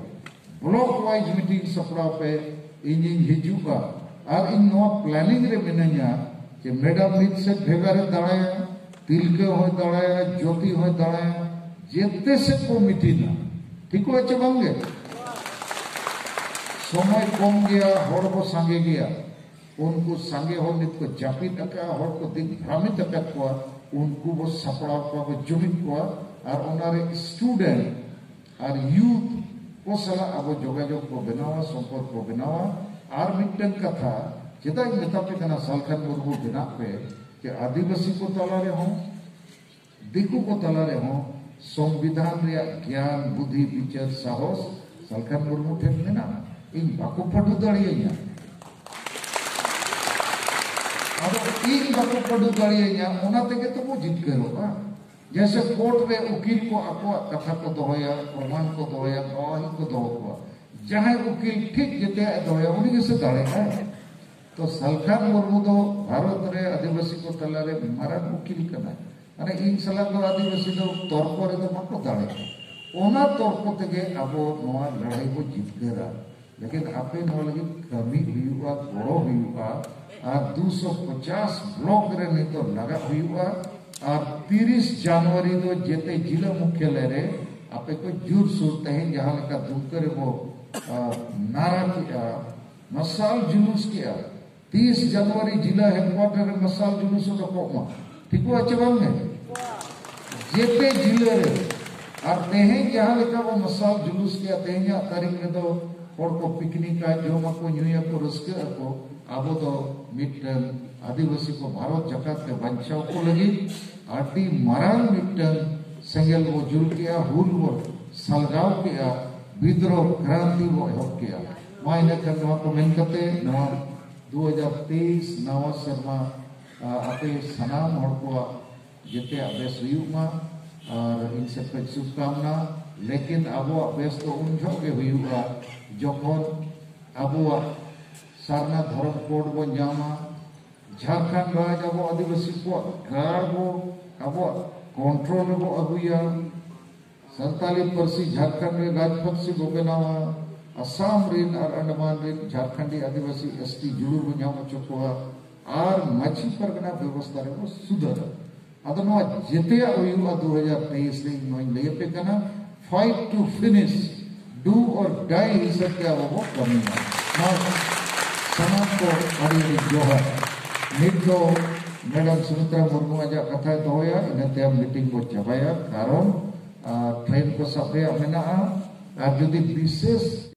ᱵᱞᱚᱠ ᱣᱟᱭᱤᱡ ᱢᱤᱴᱤᱝ ᱥᱟᱯᱲᱟᱣ ᱯᱮ᱾ ᱤᱧᱤᱧ ᱦᱤᱡᱩᱜᱼᱟ ᱟᱨ ᱤᱧ ᱱᱚᱣᱟ ᱯᱞᱟᱱᱤᱝ ᱨᱮ ᱢᱤᱱᱟᱹᱧᱟ ᱡᱮ ᱢᱮᱰᱟᱢ ᱢᱤᱫ ᱥᱮᱫ ᱵᱷᱮᱜᱟᱨᱮ ᱫᱟᱬᱟᱭᱟ, ᱛᱤᱞᱠᱟᱹ ᱦᱚᱸᱭ ᱫᱟᱬᱟᱭᱟ, ᱡᱳᱛᱤ ᱦᱚᱸᱭ ᱫᱟᱬᱟᱭᱟ, ᱡᱮᱛᱮ ᱥᱮᱫ ᱠᱚ ᱢᱤᱴᱤᱝᱟ᱾ ᱴᱷᱤᱠᱚᱜᱼᱟ ᱪᱮ ᱵᱟᱝᱜᱮ? ᱥᱚᱢᱚᱭ ᱠᱚᱢ ᱜᱮᱭᱟ, ᱦᱚᱲ ᱠᱚ ᱥᱟᱸᱜᱮ ᱜᱮᱭᱟ᱾ ᱩᱱᱠᱩ ᱥᱟᱸᱜᱮ ᱦᱚᱲ ᱱᱤᱛ ᱠᱚ ᱡᱟᱹᱯᱤᱫ ᱟᱠᱟᱫᱼᱟ, ᱦᱚᱲ ᱠᱚ ᱫᱤᱜ ᱵᱷᱨᱟᱢᱤᱛ ᱟᱠᱟᱫ ᱠᱚᱣᱟ, ᱩᱱᱠᱩ ᱵᱚ ᱥᱟᱯᱲᱟᱣ ᱠᱚᱣᱟ, ᱵᱚ ᱡᱩᱢᱤᱫ ᱠᱚᱣᱟ᱾ ᱟᱨ ᱚᱱᱟᱨᱮ ᱥᱴᱩᱰᱮᱱᱴ ᱟᱨ ᱭᱩᱛᱷ ᱠᱚ ᱥᱟᱞᱟᱜ ᱟᱵᱚ ᱡᱳᱜᱟᱡᱳᱜᱽ ᱵᱚ ᱵᱮᱱᱟᱣᱟ, ᱥᱚᱢᱯᱚᱨᱠ ᱵᱚ ᱵᱮᱱᱟᱣᱟ᱾ ᱟᱨ ᱢᱤᱫᱴᱟᱝ ᱠᱟᱛᱷᱟ, ᱪᱮᱫᱟᱜ ᱤᱧ ᱢᱮᱛᱟ ᱯᱮ ᱠᱟᱱᱟ ᱥᱟᱞᱠᱷᱟᱱ ᱢᱩᱨᱢᱩ ᱵᱮᱱᱟᱜ ᱯᱮ, ᱡᱮ ᱟᱹᱫᱤᱵᱟᱹᱥᱤ ᱠᱚ ᱛᱟᱞᱟ ᱨᱮᱦᱚᱸ, ᱫᱤᱠᱩ ᱠᱚ ᱛᱟᱞᱟ ᱨᱮᱦᱚᱸ ᱥᱚᱝᱵᱤᱫᱷᱟᱱ ᱨᱮᱭᱟᱜ ᱜᱮᱭᱟᱱ, ᱵᱩᱫᱷᱤ, ᱵᱤᱪᱟᱹᱨ, ᱥᱟᱦᱚᱥ ᱥᱟᱞᱠᱷᱟᱱ ᱢᱩᱨᱢᱩ ᱴᱷᱮᱱ ᱢᱮᱱᱟᱜᱼᱟ᱾ ᱤᱧ ᱵᱟᱠᱚ ᱯᱟᱹᱰᱩ ᱫᱟᱲᱮᱭᱟᱹᱧᱟ᱾ ᱟᱫᱚ ᱤᱧ ᱵᱟᱠᱚ ᱯᱟᱹᱰᱩ ᱫᱟᱲᱮᱭᱟᱹᱧᱟ, ᱚᱱᱟ ᱛᱮᱜᱮ ᱛᱚᱵᱚ ᱡᱤᱛᱠᱟᱹᱨᱚᱜᱼᱟ᱾ ᱡᱮᱭᱥᱮ ᱠᱳᱨᱴ ᱨᱮ ᱩᱠᱤᱞ ᱠᱚ ᱟᱠᱚᱣᱟᱜ ᱠᱟᱛᱷᱟ ᱠᱚ ᱫᱚᱦᱚᱭᱟ, ᱯᱨᱚᱢᱟᱱ ᱠᱚ ᱫᱚᱦᱚᱭᱟ, ᱜᱟᱣᱟᱦᱤ ᱠᱚ ᱫᱚᱦᱚ ᱠᱚᱣᱟ᱾ ᱡᱟᱦᱟᱸᱭ ᱩᱠᱤᱞ ᱴᱷᱤᱠ ᱡᱮᱛᱮᱭᱟᱜ ᱮ ᱫᱚᱦᱚᱭᱟ, ᱩᱱᱤ ᱜᱮᱥᱮ ᱫᱟᱲᱮᱭᱟᱜᱼᱟᱭ᱾ ᱛᱚ ᱥᱟᱞᱠᱷᱟᱱ ᱢᱩᱨᱢᱩ ᱫᱚ ᱵᱷᱟᱨᱚᱛ ᱨᱮ ᱟᱹᱫᱤᱵᱟᱹᱥᱤ ᱠᱚ ᱛᱟᱞᱟᱨᱮ ᱢᱟᱨᱟᱝ ᱩᱠᱤᱞ ᱠᱟᱱᱟᱭ᱾ ᱢᱟᱱᱮ ᱤᱧ ᱥᱟᱞᱟᱜ ᱫᱚ ᱟᱹᱫᱤᱵᱟᱹᱥᱤ ᱫᱚ ᱛᱚᱨᱠᱚ ᱨᱮᱫᱚ ᱵᱟᱠᱚ ᱫᱟᱲᱮᱭᱟᱜᱼᱟ᱾ ᱚᱱᱟ ᱛᱚᱨᱠᱚ ᱛᱮᱜᱮ ᱟᱵᱚ ᱱᱚᱣᱟ ᱞᱟᱹᱲᱦᱟᱹᱭ ᱵᱚ ᱡᱤᱛᱠᱟᱹᱨᱟ᱾ ᱞᱮᱠᱤᱱ ᱟᱯᱮ ᱱᱚᱣᱟ ᱞᱟᱹᱜᱤᱫ ᱠᱟᱹᱢᱤ ᱦᱩᱭᱩᱜᱼᱟ, ᱜᱚᱲᱚ ᱦᱩᱭᱩᱜᱼᱟ᱾ ᱟᱨ ᱫᱩᱥᱚ ᱯᱚᱪᱟᱥ ᱵᱞᱚᱠ ᱨᱮ ᱱᱤᱛᱚᱜ ᱞᱟᱜᱟᱜ ᱦᱩᱭᱩᱜᱼᱟ᱾ ᱟᱨ ᱛᱤᱨᱤᱥ ᱡᱟᱱᱩᱣᱟᱨᱤ ᱫᱚ ᱡᱮᱛᱮ ᱡᱤᱞᱟᱹ ᱢᱩᱠᱷᱭᱟᱞᱚᱭ ᱨᱮ ᱟᱯᱮ ᱠᱚ ᱡᱳᱨᱥᱳᱨ ᱛᱮᱦᱮᱧ ᱡᱟᱦᱟᱸ ᱞᱮᱠᱟ ᱫᱩᱢᱠᱟᱹ ᱨᱮᱵᱚ, ᱟ, ᱱᱟᱨᱟ ᱠᱮᱜᱼᱟ, ᱢᱟᱨᱥᱟᱞ ᱡᱩᱞᱩᱥ ᱠᱮᱜᱼᱟ, ᱛᱤᱥ ᱡᱟᱱᱩᱣᱟᱨᱤ ᱡᱤᱞᱟ ᱦᱮᱰᱠᱩᱣᱟᱴᱟᱨ ᱨᱮ ᱢᱟᱨᱥᱟᱞ ᱡᱩᱞᱩᱥ ᱚᱰᱚᱠᱚᱜ ᱢᱟ᱾ ᱴᱷᱤᱠᱚᱜᱼᱟ ᱪᱮ ᱵᱟᱝ ᱜᱮ? ᱡᱮᱛᱮ ᱡᱤᱞᱟ ᱨᱮ᱾ ᱟᱨ ᱛᱮᱦᱮᱧ ᱡᱟᱦᱟᱸ ᱞᱮᱠᱟ ᱵᱚ ᱢᱟᱨᱥᱟᱞ ᱡᱩᱞᱩᱥ ᱠᱮᱜᱼᱟ, ᱛᱮᱦᱮᱧᱟᱜ ᱛᱟᱹᱨᱤᱠᱷ ᱨᱮᱫᱚ ᱦᱚᱲ ᱠᱚ ᱯᱤᱠᱱᱤᱠᱟ, ᱡᱚᱢᱟᱠᱚ, ᱧᱩᱭᱟᱠᱚ, ᱨᱟᱹᱥᱠᱟᱹᱜ ᱟᱠᱚ᱾ ᱟᱵᱚ ᱫᱚ ᱢᱤᱫᱴᱟᱝ ᱟᱹᱫᱤᱵᱟᱹᱥᱤ ᱠᱚ ᱵᱷᱟᱨᱚᱛ ᱡᱟᱠᱟᱛ ᱨᱮ ᱵᱟᱧᱪᱟᱣ ᱠᱚ ᱞᱟᱹᱜᱤᱫ ᱟᱹᱰᱤ ᱢᱟᱨᱟᱝ ᱢᱤᱫᱴᱟᱝ ᱥᱮᱸᱜᱮᱞ ᱵᱚ ᱡᱩᱞ ᱠᱮᱜᱼᱟ, ᱦᱩᱞ ᱵᱚ ᱥᱟᱞᱜᱟᱣ ᱠᱮᱜᱼᱟ, ᱵᱤᱫᱽᱨᱳᱦ ᱠᱨᱟᱱᱛᱤ ᱵᱚ ᱮᱦᱚᱵ ᱠᱮᱜᱼᱟ᱾ ᱢᱟ ᱤᱱᱟᱹ ᱠᱷᱟᱱ ᱱᱚᱣᱟ ᱠᱚ ᱢᱮᱱ ᱠᱟᱛᱮ ᱱᱚᱣᱟ ᱫᱩ ᱦᱟᱡᱟᱨ ᱛᱮᱭᱤᱥ ᱱᱟᱣᱟ ᱥᱮᱨᱢᱟ, ᱟ, ᱟᱯᱮ ᱥᱟᱱᱟᱢ ᱦᱚᱲ ᱠᱚᱣᱟᱜ ᱡᱮᱛᱮᱭᱟᱜ ᱵᱮᱥ ᱦᱩᱭᱩᱜ ᱢᱟ᱾ ᱟᱨ ᱤᱧ ᱥᱮᱫ ᱠᱷᱚᱱ ᱥᱩᱵᱷᱠᱟᱢᱱᱟ᱾ ᱞᱮᱠᱤᱱ ᱟᱵᱚᱣᱟᱜ ᱵᱮᱥ ᱫᱚ ᱩᱱ ᱡᱚᱦᱚᱜ ᱜᱮ ᱦᱩᱭᱩᱜᱼᱟ, ᱡᱚᱠᱷᱚᱱ ᱟᱵᱚᱣᱟᱜ ᱥᱟᱨᱱᱟ ᱫᱷᱚᱨᱚᱢ ᱠᱳᱰ ᱵᱚᱱ ᱧᱟᱢᱟ, ᱡᱷᱟᱲᱠᱷᱚᱸᱰ ᱨᱟᱡᱽ ᱟᱵᱚ ᱟᱹᱫᱤᱵᱟᱹᱥᱤ ᱠᱚᱣᱟᱜ ᱜᱟᱲ ᱵᱚ ᱟᱵᱚᱣᱟᱜ ᱠᱚᱱᱴᱨᱳᱞ ᱨᱮᱵᱚ ᱟᱹᱜᱩᱭᱟ, ᱥᱟᱱᱛᱟᱞᱤ ᱯᱟᱹᱨᱥᱤ ᱡᱷᱟᱲᱠᱷᱚᱸᱰ ᱨᱮ ᱨᱟᱡᱽᱯᱟᱹᱨᱥᱤ ᱵᱚ ᱵᱮᱱᱟᱣᱟ, ᱟᱥᱟᱢ ᱨᱮᱱ ᱟᱨ ᱟᱱᱰᱟᱢᱟᱱ ᱨᱮᱱ ᱡᱷᱟᱲᱠᱷᱚᱸᱰᱤ ᱟᱹᱫᱤᱵᱟᱹᱥᱤ ᱮᱥ ᱴᱤ ᱡᱩᱲᱩ ᱵᱚ ᱧᱟᱢ ᱦᱚᱪᱚ ᱠᱚᱣᱟ, ᱟᱨ ᱢᱟᱹᱡᱷᱤ ᱯᱟᱨᱜᱟᱱᱟ ᱵᱮᱵᱚᱥᱛᱷᱟ ᱨᱮᱵᱚ ᱥᱩᱫᱷᱟᱹᱨᱟ᱾ ᱟᱫᱚ ᱱᱚᱣᱟ ᱡᱮᱛᱮᱭᱟᱜ ᱦᱩᱭᱩᱜᱼᱟ ᱫᱩ ᱦᱟᱡᱟᱨ ᱛᱮᱭᱤᱥ ᱨᱮ᱾ ᱤᱧ ᱱᱚᱣᱟᱧ ᱞᱟᱹᱭ ᱟᱯᱮ ᱠᱟᱱᱟ, fight to finish, do or die ᱦᱤᱥᱟᱹᱵ ᱛᱮ ᱟᱵᱚ ᱵᱚ ᱠᱟᱹᱢᱤᱭᱟ᱾ ᱢᱟ ᱥᱟᱱᱟᱢ ᱠᱚ ᱟᱹᱰᱤ ᱟᱹᱰᱤ ᱡᱚᱦᱟᱨ᱾ ᱱᱤᱛ ᱫᱚ ᱢᱮᱰᱟᱢ ᱥᱩᱢᱤᱛᱨᱟ ᱢᱩᱨᱢᱩ ᱟᱡᱟᱜ ᱠᱟᱛᱷᱟᱭ ᱫᱚᱦᱚᱭᱟ, ᱤᱱᱟᱹ ᱛᱟᱭᱚᱢ ᱢᱤᱴᱤᱝ ᱵᱚ ᱪᱟᱵᱟᱭᱟ, ᱠᱟᱨᱚᱱ, ᱟᱨ, ᱴᱨᱮᱱ ᱠᱚ ᱥᱟᱵ ᱨᱮᱭᱟᱜ ᱢᱮᱱᱟᱜᱼᱟ᱾ ᱟᱨ ᱡᱩᱫᱤ ᱵᱤᱥᱮᱥ